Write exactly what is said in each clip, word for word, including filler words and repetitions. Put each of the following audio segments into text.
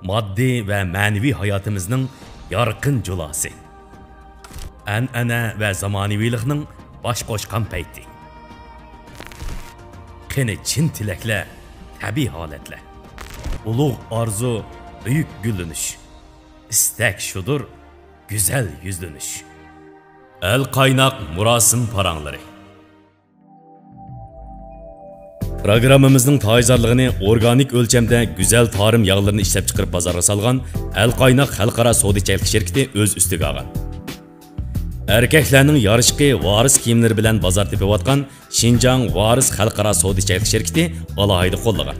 ماددىي ۋە مەنىۋى ھاياتىمىزنىڭ يارقىن جۇلاسى. ئەنئەنە ۋە زامانىۋىلىقنىڭ باش قوشقان پەيتى. قېنى چىن تىلەكلەر، تەبىئىي ھالەتلەر. ئۇلۇغ ئارزۇ، بۈيۈك گۈللىنىش. ئىستەك شۇدۇر، گۈزەل يۈزلىنىش. ئەل قايناق مۇراسىم پاراڭلىرى. پروگراممىمىزنىڭ تايىنزارلىقىنى ئورگانىك ئۆلچەمدە گۈزەل تارىم ياغلىرىنى ئىشلەپچىقىرىپ بازارغا سالغان ئەل قايناق خەلقئارا سودا چەكلىك شىركىتى ئۆز ئۈستىگە ئالغان. ئەركەكلەرنىڭ يارىشقى ۋارىس كىيىملىرى بىلەن بازار تېپىۋاتقان شىنجاڭ ۋارىس خەلقئارا سودا چەكلىك شىركىتى ئالاھىدە قوللىغان.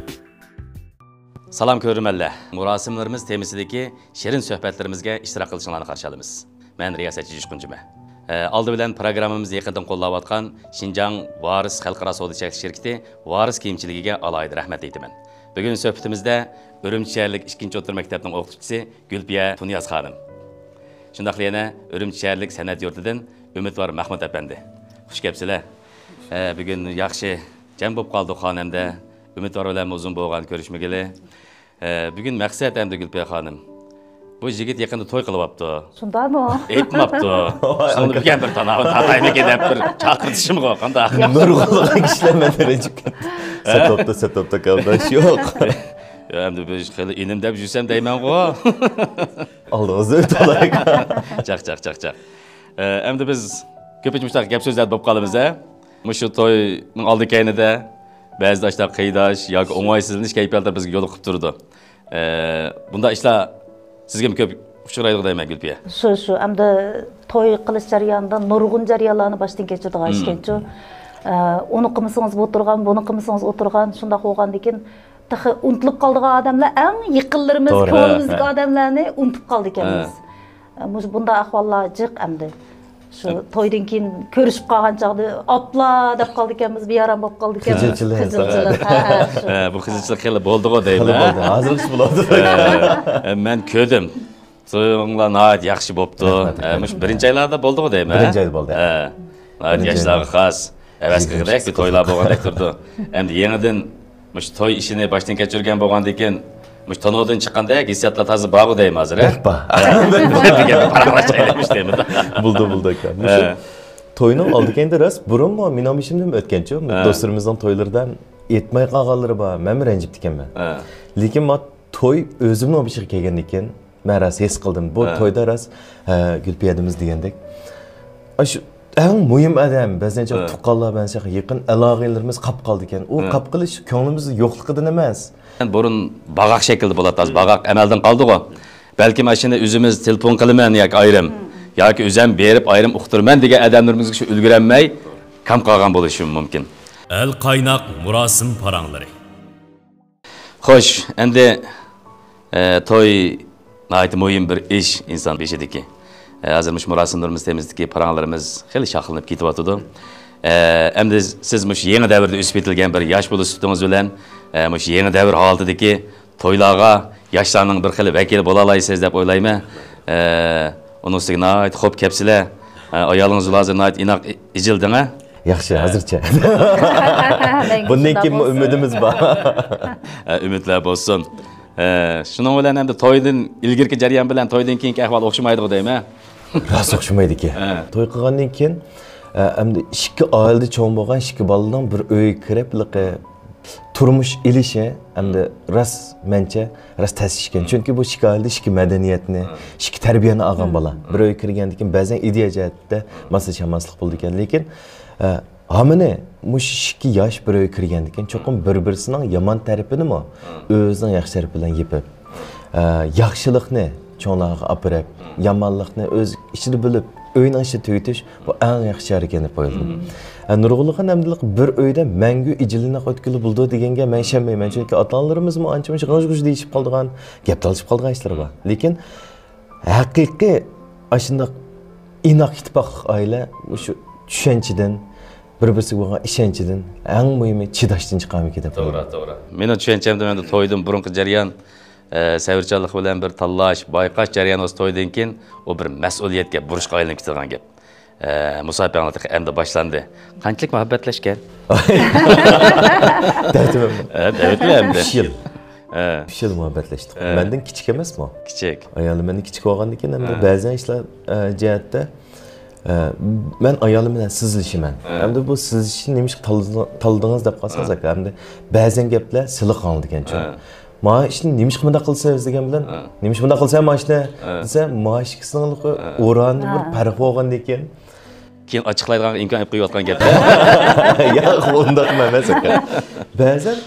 سالام كۆرۈرمەنلەر، مۇراسىملىرىمىز تېمىسىدىكى شېرىن سۆھبەتلىرىمىزگە ئىشتىراك قىلىشىڭلارنى قارشى ئالىمىز. مەن رىياسەتچى جۇشقۇن جۈمە. ئە، ئالدى بىلەن پروگراممىمىزنى يېقىندىن قوللاۋاتقان شىنجاڭ ۋارىس خەلقئارا سودا چەكلىك شىركىتى ۋارىس كىيىمچىلىكىگە ئالاھىدە رەھمەت ئېيتىمەن. بۈگۈن سۆھبىتىمىزدە ئۈرۈمچى شەھەرلىك ئىككىنچى ئوتتۇرا مەكتەپنىڭ ئوقۇتقۇچىسى گۈلپىيە تۇنىياز خانىم. شۇنداقلا يەنە ئۈرۈمچى شەھەرلىك سەنئەت يۇرتىدىن ئۈمىدۋار مەھمۇت ئەپەندى. خۇش كەپسىلەر. ئە، بۈگۈن ياخشى جەم بولۇپ قالدۇق خانەمدە. ئۈمىدۋار بىلەنمۇ ئۇزۇن بولغان كۆرۈشمىگىلى. ئە، بۈگۈن مەقسەت ئەمدى گۈلپىيە خانىم. بۇ يىگىت يېقىندا توي قىلىۋاپتۇ. شۇنداقمۇ؟ ئېيتماپتۇ. شۇنىڭدا بىر تاناۋى تاتايمىكىن دەپ بىر چاقىرتىشىمغۇ، قانداق؟ نۇرغۇنلىغان كىشىلەر مەندىن رەنجىپ كەتتى. سەتوپتا، سەتوپتا قارداش يوق. يا، ئەمدى بىز خېلى ئىنىم دەپ يۈرسەم دەيمەنغۇ. ئالدىڭىزدا ئۆتۈۋالايلى. چاق، چاق، چاق، چاق. ئە، ئەمدى بىز كۆپىنچە مۇشۇنداق گەپ سۆزلەردە بولۇپ قالىمىز، ھە؟ مۇشۇ توينىڭ ئالدى كەينىدە بەزىدە ئاشۇنداق قىيناش ياكى ئوڭايسىزلىنىش كەيپىياتلىرى بىزگە يولۇقۇپ تۇرىدۇ. ئە، بۇنداق ئىشلار سىزگىمۇ كۆپ ئۇچرايدىغۇ دەيمەن، گۈلپىيە. شۇ، شۇ. ئەمدى توي قىلىش جەريانىدا نۇرغۇن جەريانلارنى باشتىن كەچۈرىدىغان ئىكەنچۇ. ئە، ئۇنى قىلمىسىڭىز بولتۇرغان، بۇنى قىلمىسىڭىز ئولتۇرغان، شۇنداق بولغاندىكىن تېخى ئۇنتۇلۇپ قالىدىغان ئادەملەر ئەڭ يېقىنلىرىمىز، توغرا. كۆڭلىمىزدىكى ئادەملەرنى ئۇنتۇپ قالىدىكەنمىز. ھە. مۇشۇ بۇنداق ئەھۋاللار جىق ئەمدى. شۇ تويدىن كېيىن كۆرۈشۈپ قالغان چاغدا ئاپلا دەپ قالىدىكەنمىز، بىئارام بولۇپ قالىدىكەنمىز. خىجىل-خىجىل. خىجىلچىلىق، ھە، ھە، شۇ. ھە، بۇ خىجىلچىلىق خېلى بولدىغۇ دەيمەن. خېلى بولدى، ھازىرغىچە بولىدۇ. ھە، ھە، مەن كۆردۈم. تويۇڭلار ناھايىتى ياخشى بوپتۇ. رەھمەت، ھە، رەھمەت. مۇشۇ بىرىنچى ئايلاردا بولدىغۇ دەيمەن، ھە؟ بىرىنچى ئايدا بولدى. ھە. ناھايىتى ياشلارغا خاس. ھەۋەس قىلغۇدەك بىر تويلار بولغاندەك تۇرىدۇ. ئەمدى يېڭىدىن مۇشۇ توي ئىشىنى باشتىن كەچۈرگەن بولغاندىن كېيىن، مۇشۇ تونۇردىن چىققاندەك ھېسسىياتلار تازا بارغۇ دەيمەن ھازىر، ھە؟ بەك بار. بىر گەپ پاراڭلاشايلى مۇشۇ تېمىدا. بولدى، بولدى ئاكا. مۇشۇ ھە. توينىڭ ئالدى كەينىدە راست بۇرۇنمۇ مېنىڭ بېشىمدىن ئۆتكەنچۇ، ھە. دوستلىرىمىزنىڭ تويلىرىدا ئېيتماي قالغانلىرى بار، مەنمۇ رەنجىپتىكەنمەن. ھە. لېكىن ما توي ئۆزۈمنىڭ بېشىغا كەلگەندىن كېيىن، مەن راست ھېس قىلدىم. بۇ ھە. تويدا راست، ھە، گۈلپىيەدىمىز دېگەندەك. ئاشۇ ئەڭ مۇھىم ئادەم، بەزەن چاغ ھە. تۇغقانلار، بەزەن چاغ يېقىن ئالاقىلىرىمىز قاپ قالىدىكەن. ئۇ ھە. قاپ قېلىش كۆڭلىمىزدە يوقلۇقىدىن ئەمەس. بۇرۇن باغاق شەكىلدە بولاتتى، ھازىر باغاق ئەمەلدىن قالدىغۇ. بەلكىم ئاشۇنى ئۆزىمىز تېلېفون قىلىمەن ياكى ئايرىم، ياكى ئۆزۈم بېرىپ ئايرىم ئۇقتۇرىمەن دېگەن ئادەملىرىمىزگە شۇ ئۈلگۈرەلمەي كام قالغان بولۇشى مۇمكىن. ئەل قايناق مۇراسىم پاراڭلىرى. خوش، ئەمدى، ئە، توي ناھايىتى مۇھىم بىر ئىش ئىنسان بېشىدىكى. ئە، ھازىر مۇشۇ مۇراسىملىرىمىز تېمىسىدىكى پاراڭلىرىمىز خېلى شاخلىنىپ كېتىۋاتىدۇ. ئە، ئەمدى سىز مۇشۇ يېڭى دەۋردە ئۆسۈپ يېتىلگەن بىر ياش بولۇش سۈپىتىڭىز بىلەن، ئە، مۇشۇل يېڭى دەۋر ھالىتىدىكى تويلارغا ياشلارنىڭ بىر خىل ۋەكىلى بولالايسىز دەپ ئويلايمەن. ئە، ئۇنىڭ ئۈستىگە ناھايىتى خوپ كەپسىلە. ئە، ئايالىڭىز ھازىر ناھايىتى ئىناق ئىجىلدىڭە. ياخشى، ھازىرچە. بۇندىن كېيىنمۇ ئۈمىدىمىز بار. ئە، ئۈمىدلەر بولسۇن. ئە، شۇنىڭ بىلەن ئەمدى تويدىن ئىلگىرىكى جەريان بىلەن تويدىن كېيىنكى ئەھۋال ئوخشىمايدىغۇ دەيمەن. راست ئوخشىمايدىكى. ھە. توي قىلغاندىن كېيىن، ئە، ئەمدى ئىككى ئائىلىدە چوڭ بولغان ئىككى بالىنىڭ بىر ئۆيگە كىرىپ، تۇرمۇش ئېلىشى ئەمدى راست مەنچە، راست تەس ئىش ئىكەن. چۈنكى بۇ ئىككى ئائىلىدە ئىككى مەدەنىيەتنى، ئىككى تەربىيەنى ئالغان بالا. بىر ئۆيگە كىرگەندىن كېيىن بەزەن ئىدىيە جەھەتتە ماسلىشالماسلىق بولىدىكەن. لېكىن، ئە، ھامىنى مۇشۇ ئىككى ياش بىر ئۆيگە كىرگەندىن كېيىن چوقۇم بىر-بىرسىنىڭ يامان تەرىپىنىمۇ ئۆزىنىڭ ياخشى تەرىپى بىلەن يېپىپ، ئە، ياخشىلىقنى چوڭلارغا ئاپىرىپ، يامانلىقنى ئۆز ئىچىدە بىلىپ، ئۆينىڭ ئىچىدە تۈگىتىش، بۇ ئەڭ ياخشى چارە ئىكەن دەپ ئويلىدىم. ئە، نۇرغۇنلىغان ئەمدىلىك بىر ئۆيدە مەڭگۈ ئىجىللىنىپ ئۆتكىلى بولىدۇ دېگەنگە مەن ئىشەنمەيمەن. چۈنكى ئاتا-ئانىلىرىمىزمۇ ئانچە-مۇنچە غىژ-غۇژ دېيىشىپ قالىدىغان، گەپ تالىشىپ قالىدىغان ئىشلىرى بار. لېكىن ھەقىقىي ئاشۇنداق ئىناق ئىتتىپاقلىق ئائىلە مۇشۇ چۈشەنچىدىن، بىر-بىرسىگە بولغان ئىشەنچىدىن، ئەڭ مۇھىمى چىداشتىن چىقارمىكىن دەپ توغرا، توغرا. مېنىڭ چۈشەنچەمدە ئەمدى تويدىن بۇرۇنقى جەريان، ئە، سەۋرچانلىق بىلەن بىر تاللاش، بايقاش جەريانى بولسا تويدىن كېيىن ئۇ بىر مەسئۇلىيەتكە، بۇرچقا ئايلىنىپ كېتىدىغان گەپ. ئە، مۇساپىڭلار تېخى ئەمدى باشلاندى. قانچىلىك مۇھەببەتلەشكەن؟ دەۋېتىمەنمۇ؟ ئە، دەۋېتىلە ئەمدى. ئۈچ يىل. ئۈچ يىل مۇھەببەتلەشتۇق. مەندىن كىچىك ئەمەسمۇ؟ كىچىك. ئايالىم مەندىن كىچىك بولغاندىن كېيىن، ئەمدى بەزەن ئىشلار، ئە، جەھەتتە، ئە، مەن ئايالىم بىلەن سىزلىشىمەن. ئەمدى بۇ سىزلىشىشنى نېمىشقا تاللىدىڭ-، تاللىدىڭىز دەپ قالسىڭىز، ئاكا، ئەمدى بەزەن گەپلەر سىلىق ئاڭلىنىدىكەنچۇ. ما ئىشنى نېمىشقا مۇنداق قىلىسىز دېگەن بىلەن، نېمىشقا مۇنداق قىلىسەن ما ئىشنى دېسە، ما ئىككىسىنىڭ ئورانى بىر پەرق بولغاندىن كېيىن، كېيىن ئاچچىقلايدىغان ئىمكان ئېلىپ قويۇۋاتقان گەپ. ياق، ئۇنداقمۇ ئەمەس ئاكا. بەزەن،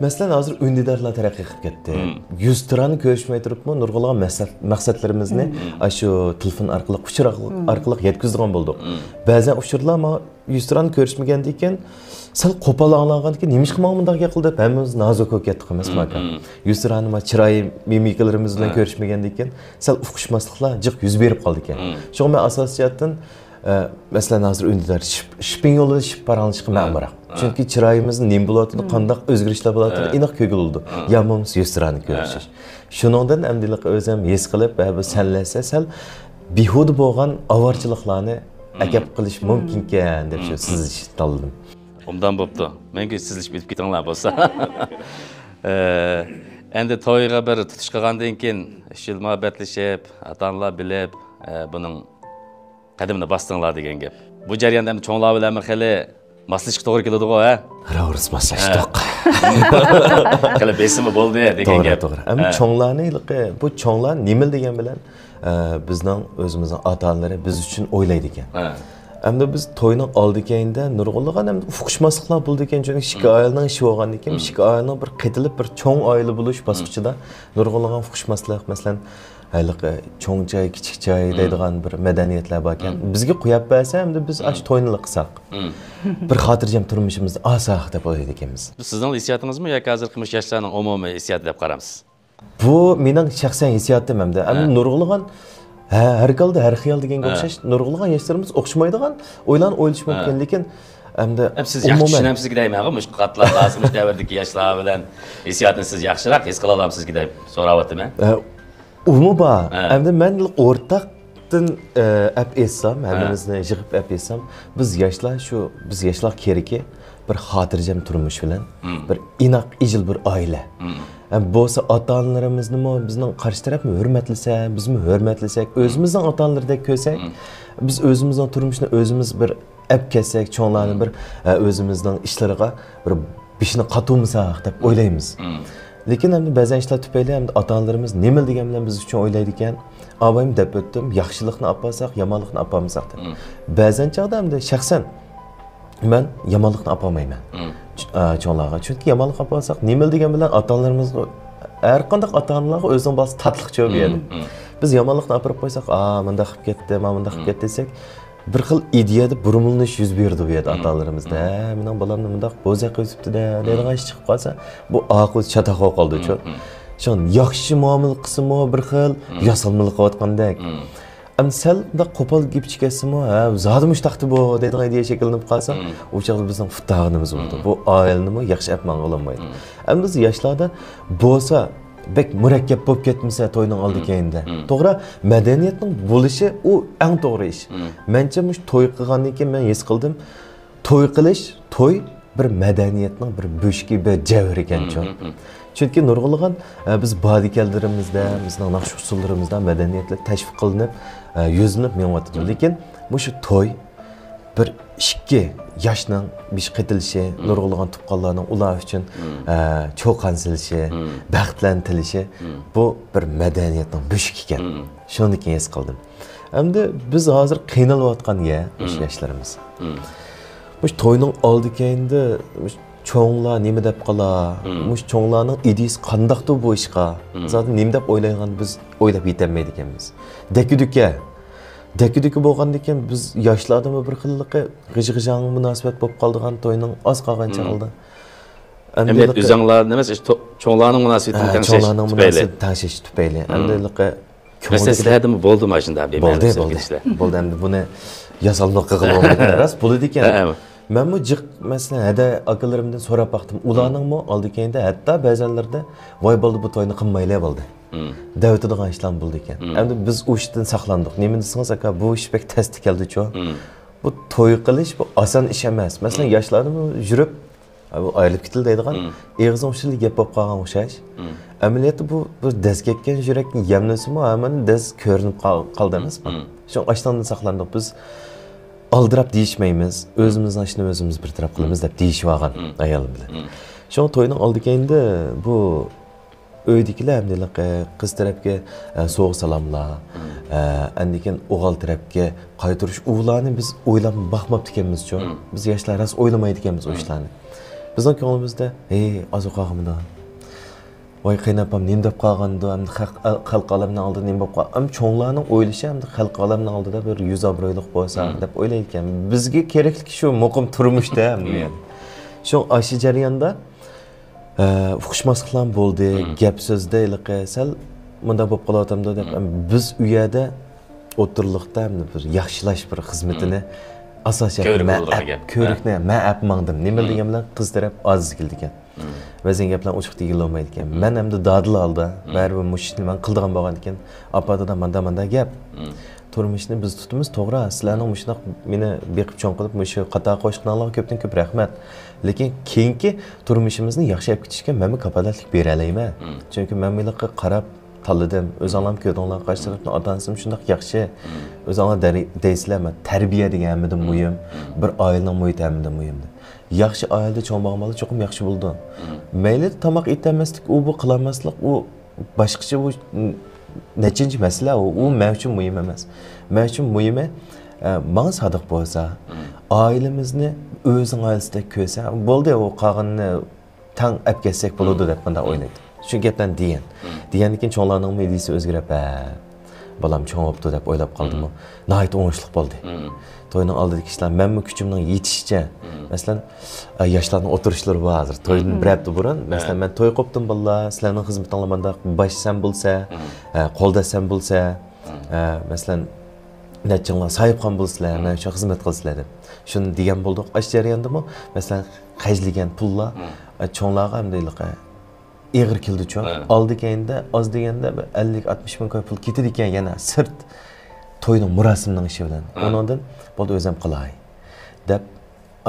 مەسىلەن، ھازىر ئۈندىدارلار تەرەققىي قىلىپ كەتتى. يۈزتۇرانە كۆرۈشمەي تۇرۇپمۇ نۇرغۇنلىغان مەسلەت-، مەقسەتلىرىمىزنى ئاشۇ تېلېفون ئارقىلىق، ئۇچۇر ئارقىلىق، ئارقىلىق يەتكۈزىدىغان بولدۇق. بەزەن ئۇچۇرلار ماڭا يۈزتۇرانە كۆرۈشمىگەندىن كېيىن، سەل قوپال ئاڭلانغاندىن كېيىن، نېمىشقا ماڭا مۇنداق گەپ قىلدى دەپ ھەممىمىز نازۇك بولۇپ كەتتۇق ئەمەسمۇ ئاكا؟ يۈزتۇرانە ما چىراي مىمىكىلىرىمىز بىلەن كۆرۈشمىگەندىن كېيىن، سەل ئۇقۇشماسلىقلار جىق يۈز بېرىپ قالىدىكەن. شۇڭا مەن ئاساسىي جەھەتتىن، ئە، مەسىلەن، ھازىر ئۈندىدار شىپ-، شىپپىڭ يولىدا شىپ پاراڭلىشىشقا مەن ئامراق. چۈنكى چىرايىمىزدا نېمە بولۇۋاتىدۇ، قانداق ئۆزگىرىشلەر بولۇۋاتىدۇ، ئېنىق كۆرگىلى بولىدۇ. يا بولمىسا يۈزتۇرانە كۆرۈشۈش. شۇنىڭدىن ئەمدىلىك ئۆزۈم ھېس قىلىپ، ھە، بۇ سەنلەشسە سەل بىھۇدە بولغان ئاۋارىچىلىقلارنى ئەكەپ قىلىش مۇمكىنكەن دەپ شۇ سىزلىشىشنى تاللىدىم. ئوبدان بوپتۇ. مەڭگۈ سىزلىشىپ ئۆتۈپ كېتىڭلار بولسا. ئە، ئەمدى تويغا بىر تۇتۇش قىلغاندىن كېيىن، ئۈچ يىل مۇھەببەتلىشىپ، ئاتا-ئانىلار بىلىپ، ئە، بۇنىڭ قەدىمىنى باستىڭلار دېگەن گەپ. بۇ جەرياندا ئەمدى چوڭلار بىلەنمۇ خېلى ماسلىشىشقا توغرا كېلىدىغۇ، ھە؟ راۋۇرۇس ماسلاشتۇق. خېلى بېسىمى بولدى دېگەن گەپ. توغرا، توغرا. ئەمدى چوڭلارنى، بۇ چوڭلار نېمىلا دېگەن بىلەن، ئە، بىزنىڭ ئۆزىمىزنىڭ ئاتا-ئانىلىرى بىز ئۈچۈن ئويلايدىكەن. ئەمدى بىز توينىڭ ئالدى كەينىدە نۇرغۇنلىغان ئەمدى ئۇقۇشماسلىقلار بولىدىكەن، چۈنكى ئىككى ئائىلىنىڭ ئىشى بولغاندىن كېيىن، ئىككى ئائىلىنىڭ بىر قېتىلىپ بىر چوڭ ئائىلە بولۇش باسقۇچىدا نۇرغۇنلىغان ئۇقۇشماسلىق، مەسىلەن، ھېلىقى چوڭ چاي، كىچىك چاي دەيدىغان بىر مەدەنىيەتلەر باركەن. بىزگە قويۇپ بەرسە، ئەمدى بىز ئاشۇ توينىلا قىلساق، بىر خاتىرجەم تۇرمۇشىمىزنى ئالساق دەپ ئويلايدىكەنمىز. بۇ سىزنىڭ ھېسسىياتىڭىزمۇ ياكى ھازىرقى مۇشۇ ياشلارنىڭ ئومۇمىي ھېسسىياتى دەپ قارامسىز؟ بۇ مېنىڭ شەخسەن ھېسسىياتىم ئەمدى. ئەمدى نۇرغۇنلىغان، ھە، ھەر ھالدا ھەر خىيال دېگەنگە ئوخشاش، نۇرغۇنلىغان ياشلىرىمىز ئوخشىمايدىغان ئويلارنى ئويلىشى مۇمكىن، لېكىن ئەمدى ئەم، سىز ياخشى ئومۇمەن چۈشىنەمسىز دەيمەن، مۇشۇ قاتلام، ھازىر مۇشۇ دەۋردىكى ياشلار بىلەن ھېسسىياتنى سىز ياخشىراق ھېس قىلالامسىز دەپ سوراۋاتىمەن. ھە، ئۇمۇ بار. ھە. ئەمدى مەن ئورتاقتىن، ئە، ئەپ ئېيتسام، ھە، ھەممىمىزنى يىغىپ ئەپ ئېيتسام، بىز ياشلار شۇ، بىز ياشلار كېرىكى بىر خاتىرجەم تۇرمۇش بىلەن، بىر ئىناق، ئىجىل بىر ئائىلە. ھەم بولسا ئاتا-ئانىلىرىمىزنىمۇ بىزنىڭ قارشى تەرەپمۇ ھۆرمەتلىسە، بىزمۇ ھۆرمەتلىسەك، ئۆزىمىزنىڭ ئاتا-ئانىلىرىدەك كۆرسەك، بىز ئۆزىمىزنىڭ تۇرمۇشىنى ئۆزىمىز بىر ئەپ كەتسەك، چوڭلارنى بىر، ئە، ئۆزىمىزنىڭ ئىشلىرىغا بىر بېشىنى قاتۇرمىساق دەپ ئويلايمىز. لېكىن ئەمدى بەزەن ئىشلار تۈپەيلى ئەمدى ئاتا-ئانىلىرىمىز نېمىلا دېگەن بىلەن بىز ئۈچۈن ئويلايدىكەن. ئابايىم دەپ ئۆتتۈم، ياخشىلىقنى ئاپارساق، يامانلىقنى ئاپارمىساق دەپ. بەزەن چاغدا ئەمدى شەخسەن مەن يامانلىقنى ئاپارمايمەن. چ-، ئا، چوڭلارغا. چۈنكى يامانلىق ئاپارساق، نېمىلا دېگەن بىلەن ئاتا-ئانىلىرىمىزغا، ھەر قانداق ئاتا-ئانىلارغا ئۆزىنىڭ بالىسى تاتلىق چۆ بۇ يەردە. بىز يامانلىقنى ئاپىرىپ قويساق، ئا، مۇنداق قىلىپ كەتتى، ما مۇنداق قىلىپ كەتتى دېسەك، بىر خىل ئىدىيەدە بۇرمىلىنىش يۈز بېرىدۇ بۇ يەردە ئاتا-ئانىلىرىمىزدا. ھە، مېنىڭ بالامنى مۇنداق بوزەك قىلىۋېتىپتۇ-دە، دەيدىغان ئىش چىقىپ قالسا، بۇ ئاقىۋىتى چاتاق بولۇپ قالىدۇچۇ. شۇڭا ياخشى مۇئامىلە قىلسىمۇ بىر خىل ياسالمىلىق قىلىۋاتقاندەك. ئەمدى سەل مۇنداق قوپال گېپچە كەتسىمۇ، ھە، زادى مۇشۇنداقتى بۇ دەيدىغان ئىدىيە شەكىللىنىپ قالسا، ئۇ چاغدا بىزنىڭ پۇت تاغىنىمىز بولىدۇ. بۇ ئائىلىنىمۇ ياخشى ئەپ ماڭغىلى بولمايدۇ. ئەمدى بىز ياشلاردا بولسا بەك مۇرەككەپ بولۇپ كەتمىسە توينىڭ ئالدى كەينىدە. توغرا، مەدەنىيەتنىڭ بولۇشى ئۇ ئەڭ توغرا ئىش. مەنچە مۇشۇ توي قىلغاندىن كېيىن مەن ھېس قىلدىم، توي قىلىش، توي بىر مەدەنىيەتنىڭ بىر بۆشۈكى، بىر جەۋھىرى ئىكەنچۇ. چۈنكى نۇرغۇنلىغان، ئە، بىز بارىدىكەنلىرىمىزدە، بىزنىڭ ناخشا ئۇسسۇللىرىمىزدا مەدەنىيەتلەر تەشۋىق قىلىنىپ، ئە، يۈزلىنىپ مېڭىۋاتىدۇ. لېكىن مۇشۇ توي بىر ئىككى ياشنىڭ بېشى قېتىلىشى، نۇرغۇنلىغان تۇغقانلارنىڭ ئۇلار ئۈچۈن، ئە، چۇقان سېلىشى، بەختلەرنى تىلىشى، بۇ بىر مەدەنىيەتنىڭ بۆشۈكى ئىكەن. شۇنىڭدىن كېيىن ھېس قىلدىم. ئەمدى بىز ھازىر قىينىلىۋاتقان يەر مۇشۇ ياشلىرىمىز. مۇشۇ توينىڭ ئالدى كەينىدە مۇشۇ چوڭلار نېمە دەپ قالا، مۇشۇ چوڭلارنىڭ ئىدىيىسى قانداقتۇ بۇ ئىشقا؟ زادى نېمە دەپ ئويلايدىغان بىز ئويلاپ يېتەلمەيدىكەنمىز. دەككە-دۈككە. دەككە-دۈككە بولغاندىكىن بىز ياشلاردىمۇ بىر خىللىقى غىژ-غىژاڭ مۇناسىۋەت بولۇپ قالىدىغان توينىڭ ئاز قالغان چاغلىرىدا. ئەمدى ئەمدىلىقى ئۆزۈڭلار ئەمەس، ئىشتە تو-، چوڭلارنىڭ مۇناسىۋىتىنى ھە، تەڭشەش چوڭلارنىڭ تۈپەيلى. مۇناسىۋىتىنى تەڭشەش تۈپەيلى. ئەمدىلىقى مەسىلەن، سىلەردىمۇ بولدىمۇ ئاشۇنداق بىر بولدى، مەنىسىز بولدى. كېلىشلەر؟ بولدى، ئەمدى بۇنى ياسالما قىلغىلى بولمايدۇ. راست، بولىدىكەن. ھە، ھە. مەنمۇ جىق، مەسىلەن، ھەدە ئاكىلىرىمدىن سوراپ باقتىم. ئۇلارنىڭمۇ ئالدى كەينىدە ھەتتا بەزەنلىرىدە، ۋاي بولدى، بۇ توينى قىلمايلى بولدى. دەۋېتىدىغان ئىشلارمۇ بولىدىكەن. ئەمدى بىز ئۇ ئىشتىن ساقلاندۇق. نېمە دېسىڭىز، ئاكا، بۇ ئىش بەك تەستە كەلدىچۇ. بۇ توي قىلىش، بۇ ئاسان ئىش ئەمەس. مەسىلەن، ياشلاردىمۇ يۈرۈپ، بۇ ئايرىلىپ كېتىلدى دەيدىغان ئېغىزنىڭ ئۇچىدا گەپ بولۇپ قالغان ئوخشاش. ئەمەلىيەتتە بۇ بىر دەز كەتكەن يۈرەكنى يەملىسىمۇ، ھەممىنى دەز كۆرۈنۈپ قال-، قالدى ئەمەسمۇ؟ شۇڭا ئاشۇنىڭدىن ساقلاندۇق. بىز ئالدىراپ دېيىشمەيمىز، ئۆزىمىزنىڭ ئىشىنى ئۆزىمىز بىر تەرەپ قىلىمىز دەپ دېيىشىۋالغان ئايالىم بىلەن. شۇڭا توينىڭ ئالدى كەينىدە بۇ ئۆيدىكىلەر ھەمدە ھېلىقى قىز تەرەپكە، ئە، سوۋغا سالاملار، ئە، ئاندىن كېيىن ئوغۇل تەرەپكە قايتۇرۇش، ئۇلارنى بىز ئويلاپ باقماپتىكەنمىزچۇ؟ بىز ياشلار راست ئويلىمايدىكەنمىز ئۇ ئىشلارنى. بىزنىڭ كۆڭلىمىزدە، ھەي، ئازۇ قالغىمىدۇ؟ ۋاي، قېيىنئاپام نېمە دەپ قالغاندۇ؟ ئەمدى خەق-، خەلق ئالەمنىڭ ئالدىدا نېمە بولۇپ قال-، ئەمدى چوڭلارنىڭ ئويلىشى، ئەمدى خەلق ئالەمنىڭ ئالدىدا بىر يۈز ئابرۇيلۇق بولسا دەپ ئويلايدىكەن. بىزگە كېرەكلىكى شۇ مۇقىم تۇرمۇشتا ئەمدى يەنى. شۇ ئاشۇ جەرياندا ئە، ئۇقۇشماسلىقلارمۇ بولدى، گەپ سۆزدە ھېلىقى سەل مۇنداق بولۇپ قالىۋاتامدۇ دەپ، بىز ئۇ يەردە ئوتتۇرىلىقتا بىر ياخشىلاش بىر خىزمىتىنى ئاساسىي كۆرۈك مەن بولىدىغان ئەپ، گەپ. كۆرۈكنى مەن ئەپ ماڭدىم. نېمە دېگەن بىلەن قىز تەرەپ ئاز كېلىدىكەن. بەزەن گەپلەرنى ئوچۇق دېگىلى بولمايدىكەن. مەن ئەمدى دادىل ھالدا، بەرىبىر مۇشۇ ئىشنى مەن قىلىدىغان بولغاندىكىن، ئاپا، دادا، ماندا، ماندا گەپ. تۇرمۇشنى بىز تۇتىمىز، توغرا. سىلەرنىڭ مۇشۇنداق مېنى بېقىپ چوڭ قىلىپ، مۇشۇ قاتار قوشقىنىڭلارغا كۆپتىن كۆپ رەھمەت. لېكىن كېيىنكى تۇرمۇشىمىزنى ياخشى ئېلىپ كېتىشكە مەنمۇ كاپالەتلىك بېرەلەيمەن. چۈنكى مەن مۇنىڭغا قاراپ تاللىدىم. ئۆزۈڭلارمۇ كۆردۈڭلار، قارشى تەرەپنىڭ ئاتا-ئانىسىمۇ شۇنداق ياخشى. ئۆزۈڭلار دەرى-، دەيسىلەر، مەن تەربىيە دېگەن ھەممىدىن مۇھىم. بىر ئائىلىنىڭ مۇھىتى ھەممىدىن مۇھىم. ياخشى ئائىلىدە چوڭ بولغان بالا چوقۇم ياخشى بولىدۇ. مەيلى تاماق ئېتەلمەسلىك، ئۇ بۇ قىلالماسلىق، ئۇ باشقىچە، ئۇ نەچچىنچى مەسىلە، ئۇ، ئۇ مەن ئۈچۈن مۇھىم ئەمەس. مەن ئۈچۈن مۇھىمى، ئە، ماڭا سادىق بولسا، ئائىلىمىزنى ئۆزىنىڭ ئائىلىسىدەك كۆرسە، بولدى، ئۇ قالغىنىنى تەڭ ئەپ كەتسەك بولىدۇ دەپ مۇنداق ئويلايدۇ. شۇ گەپلەرنى دېگەن. دېگەندىن كېيىن چوڭلارنىڭمۇ ئىدىيىسى ئۆزگىرىپ، ھە، بالام چوڭ بوپتۇ دەپ ئويلاپ قالدىمۇ؟ ناھايىتى ئوڭۇشلۇق بولدى. توينىڭ ئالدىدىكى ئىشلار، مەنمۇ كۈچۈمنىڭ يېتىشىچە، مەسىلەن، ئە، ياشلارنىڭ ئولتۇرۇشلىرى بار ھازىر. تويدىن بىر ھەپتە بۇرۇن، مەسىلەن، مەن توي قوپتۇم بالىلار، سىلەرنىڭ خىزمىتىڭلار مانداق، باش سەن بولسا، ئە، قولداش سەن بولسا، ئە، مەسىلەن، نەچچىڭلار ساھىبخان بولسىلەر، مەن شۇ خىزمەت قىلسىلەر دەپ. شۇنى دېگەن بولدۇق. ئاشۇ جەرياندىمۇ، مەسىلەن، خەجلىگەن پۇللار، ئە، چوڭلارغا ھەمدە ھېلىقى ئېغىر كېلىدىچۇ. ئالدى كەينىدە ئاز دېگەندە بىر ئەللىك، ئاتمىش مىڭ كوي پۇل كېتىدىكەن يەنە سىرت توينىڭ، مۇراسىمنىڭ ئىشى بىلەن. ئۇنىڭدىن بولدى، ئۆزۈم قىلاي دەپ،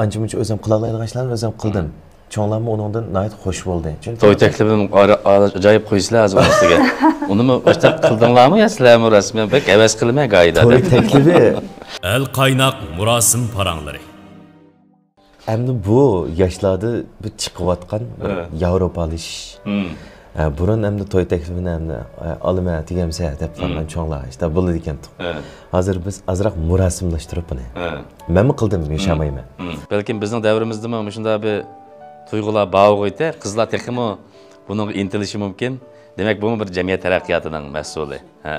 ئانچە-مۇنچە ئۆزۈم قىلالايدىغان ئىشلارنى ئۆزۈم قىلدىم. چوڭلارمۇ ئۇنىڭدىن ناھايىتى خۇش بولدى. چۈنكى توي تەكلىپىنى ئارا-، ئارا-، ئاجايىپ قويىسىلەر ھازىر ئۇنىڭ ئۈستىگە. ئۇنىمۇ ئاشۇنداق قىلدىڭلارمۇ يا سىلەرمۇ رەسمىي؟ بەك ھەۋەس قىلىمەن گاھىدا توي دەپ. تەكلىپى. ئەل قايناق مۇراسىم پاراڭلىرى. ئەمدى بۇ ياشلاردا بىر چىقىۋاتقان بىر ياۋروپالىشىش. ئە، بۇرۇن ئەمدى توي تەكلىپىنى ئەمدى، ئە، ئالىمەن، تېگەمسە دەپ قالغان چوڭلار ئىشتا بولىدىكەن. ھازىر بىز ئازراق مۇراسىملاشتۇرۇپ بۇنى. مەنمۇ قىلدىم، يوشالمايمەن. بەلكىم بىزنىڭ دەۋرىمىزدىمۇ مۇشۇنداق بىر تۇيغۇلار بار بولغىيتى، قىزلار تېخىمۇ بۇنىڭغا ئىنتىلىشى مۇمكىن. دېمەك، بۇمۇ بىر جەمئىيەت تەرەققىياتىنىڭ مەھسۇلى. ھە.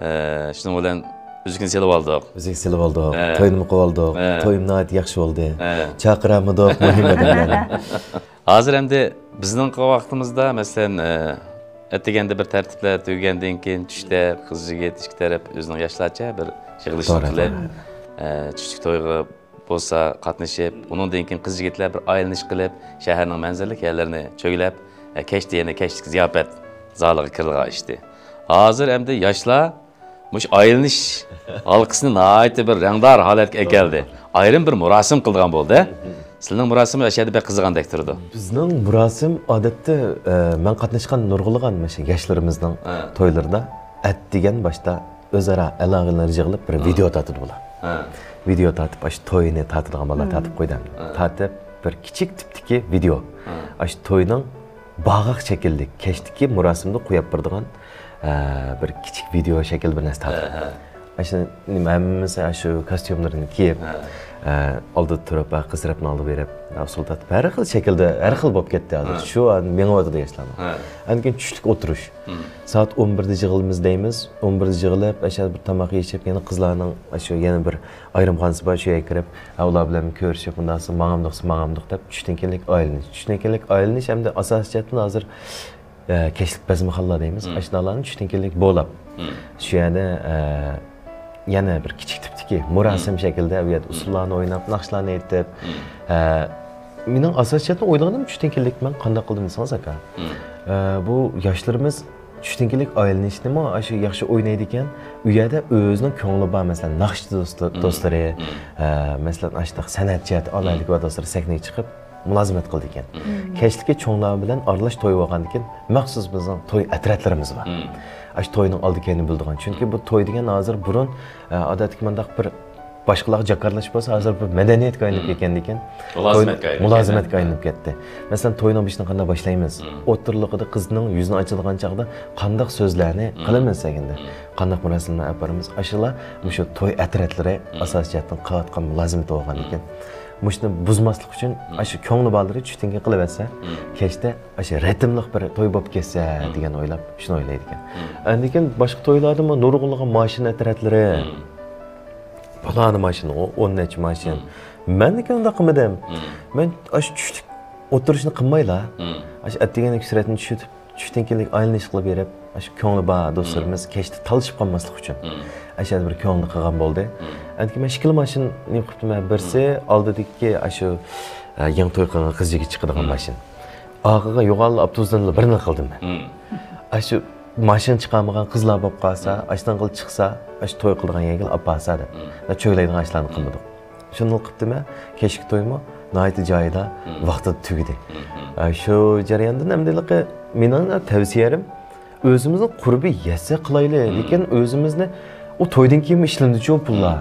ئە، شۇنىڭ بىلەن ئۈزۈكنى سېلىۋالدۇق. ئۈزۈكنى سېلىۋالدۇق. ھە. توينىمۇ قىلىۋالدۇق. ھە. تويمۇ ناھايىتى ياخشى بولدى. ھە. چاقىرالمىدۇق مۇھىم ئادەملەرنى. ھازىر ئەمدى بىزنىڭكى ۋاقتىمىزدا، مەسىلەن، ئە، ئەتىگەندە بىر تەرتىپلەر تۈگىگەندىن كېيىن، چۈشتە قىز يىگىت ئىككى تەرەپ ئۆزىنىڭ ياشلارچە بىر يىغىلىشنى توغرا، قىلىپ، توغرا. ئە، چۈشلۈك تويغا بولسا قاتنىشىپ، ئۇنىڭدىن كېيىن قىز يىگىتلەر بىر ئايلىنىش قىلىپ، شەھەرنىڭ مەنزىرىلىك يەرلىرىنى چۆگىلەپ، ئە، كەچتە يەنە كەچلىك زىياپەت زالىغا كىرىدىغان ئىشتى. ھازىر ئەمدى ياشلار مۇشۇ ئايلىنىش ھالقىسىنى ناھايىتى بىر رەڭدار ھالەتكە ئەكەلدى. ئايرىم بىر مۇراسىم قىلىدىغان بولدى. سىلىنىڭ مۇراسىمى ئاشۇ يەردە بەك قىزىغاندەك تۇرىدۇ. بىزنىڭ مۇراسىم ئادەتتە، ئە، مەن قاتناشقان نۇرغۇنلىغان مۇشۇ ياشلىرىمىزنىڭ ھە. تويلىرىدا ئەتىگەن باشتا ئۆزئارا ئالاقىلىرىنى يىغىلىپ بىر ھە. ۋىدېئو تارتىدۇ بۇلار. ھە. ۋىدېئو تارتىپ، ئاشۇ توينى تارتىدىغان بالىلار ھە. تارتىپ قويدى. ھە. تارتىپ، بىر كىچىك تىپتىكى ۋىدېئو. ھە. ئاشۇ توينىڭ باغاق شەكىللىك، كەچتىكى مۇراسىمدا قويۇپ بېرىدىغان، ئە، بىر كىچىك ۋىدېئو شەكىل بىر نەرسە تارتىپ. ھە، ھە. ئاشۇ نېمە، ھەممىسى ئاشۇ كاستيۇملىرىنى كىيىپ، ھە. ئە، ئالدىدا تۇرۇپ، ھە، قىز تەرەپنىڭ ئالدىغا بېرىپ، ھە، ئۇسسۇل تارتىپ، ھەر خىل شەكىلدە، ھەر خىل بولۇپ كەتتى ھازىر. ھە. شۇ مېڭىۋاتىدۇ ياشلارمۇ. ھە. ئاندىن كېيىن چۈشلۈك ئولتۇرۇش. ھىم. سائەت ئون بىردە يىغىلىمىز دەيمىز. ئون بىردە يىغىلىپ، ئاشۇ بىر تاماق يېيىشىپ، يەنە قىزلارنىڭ ئاشۇ يەنە بىر ئايرىمخانىسى بار، شۇ يەرگە كىرىپ، ھە، ئۇلار بىلەن كۆرۈشۈپ، مۇنداقسا ماڭامدۇقسا ماڭامدۇق دەپ، چۈشتىن كېيىنلىك ئايلىنىش. چۈشتىن كېيىنلىك ئايلىنىش ئەمدى ئاساسىي جەھەتتىن ھازىر، ئە، كەچلىك بەزمىخانىلار دەيمىز. مم. ئاشۇنداقلارنى چۈشتىن كېيىنلىك بولاپ، مم. شۇ يەردە، ئە، يەنە بىر كىچىك تىپتىكى مۇراسىم مم. شەكلىدە ئۇ يەردە مم. ئۇسسۇللارنى ئويناپ، ناخشىلارنى ئېيتىپ، مم. ئە، مېنىڭ ئاساسىي جەھەتتىن ئويلىغىنىم چۈشتىن كېيىنلىك مەن قانداق قىلدىم دېسىڭىز، ئاكا. مم. ئە، بۇ ياشلىرىمىز چۈشتىن كېيىنلىك ئايلىنىشنىمۇ ئاشۇ ياخشى ئوينايدىكەن. ئۇ يەردە ئۆزىنىڭ كۆڭلى بار، مەسىلەن، ناخشىچى دوست-، مم. دوستلىرى، مم. ئە، مەسىلەن، ئاشۇنداق سەنئەت جەھەتتە مم. ئالاھىدىلىكى بار دوستلىرى سەھنىگە چىقىپ، مۇلازىمەت قىلىدىكەن. كەچلىكى چوڭلار بىلەن ئارىلاش توي بولغاندىكىن، مەخسۇس بىزنىڭ توي ئەترەتلىرىمىز بار. ئاشۇ توينىڭ ئالدى كەينىنى بىلىدىغان. چۈنكى بۇ توي دېگەن ھازىر بۇرۇن، ئە، ئادەتتىكى مۇنداق بىر باشقىلارغا جاكارلاش بولسا، ھازىر بىر مەدەنىيەتكە ئايلىنىپ كەتكەندىكىن، توي مۇلازىمەتكە ئايلىنىپ مۇلازىمەتكە كەتكەن. ئايلىنىپ كەتتى. مەسىلەن، توينىڭ بېشىنى قانداق باشلايمىز؟ ئوتتۇرىلىقىدا قىزنىڭ يۈزىنى ئاچىدىغان چاغدا قانداق سۆزلەرنى قىلىمىز دېگەندە، قانداق مۇراسىملارنى ئېلىپ بارىمىز؟ ئاشۇلا مۇشۇ توي ئەترەتلىرى ئاساسىي جەھەتتىن قىلىۋاتقان مۇلازىمىتى بولغاندىكىن، مۇشۇنى بۇزماسلىق ئۈچۈن ئاشۇ كۆڭلى بارلىرى چۈشتىن كېيىن قىلىۋەتسە، كەچتە ئاشۇ رىتىملىق بىر توي بولۇپ كەتسە دېگەن ئويلاپ، شۇنى ئويلايدىكەن. ئاندىن كېيىن باشقا تويلاردىمۇ نۇرغۇنلىغان ماشىنا ئەترەتلىرى، پالانى ماشىنا، ئو-، ئون نەچچە ماشىنا. مەن لېكىن ئۇنداق قىلمىدىم. مەن ئاشۇ چۈشلۈك ئولتۇرۇشنى قىلمايلا، ئاشۇ ئەتىگەنلىك سۈرەتنى چۈشۈرۈپ، چۈشتىن كېيىنلىك ئايلىنىش قىلىپ بېرىپ، ئاشۇ كۆڭلى بار دوستلىرىمىز كەچتە تالىشىپ قالماسلىق ئۈچۈن. ئاشۇ يەردە بىر كۆڭلىنى قىلغان بولدى. ئەندىكىن مەن ئىككىلا ماشىنا نېمە قىپتىمەن، بىرسى ئالدىدىكى ئاشۇ، ئە، يېڭى توي قىلغان قىز يىگىت چىقىدىغان ماشىنا. ئارقىغا يوغان ئاپتوبۇسنى بىرنى قىلدىم مەن. ئاشۇ ماشىنا چىقارمىغان قىزلار بولۇپ قالسا، ئاشۇنداق قىلىپ چىقسا، ئاشۇ توي قىلىدىغان يەرگە ئاپ بارسا دەپ. مەن چۆگىلەيدىغان ئىشلارنى قىلمىدۇق. شۇنداق قىپتىمەن، كەچلىك تويمۇ ناھايىتى جايىدا، ۋاقتىدا تۈگىدى. ئە، شۇ جەرياندىن ئەمدىلىقى مېنىڭ تەۋسىيەم، ئۆزىمىزنىڭ قۇربى يەتسە قىلايلى، لېكىن ئۆزىمىزنى ئۇ تويدىن كېيىنمۇ ئىشلىنىدىچۇ پۇللار.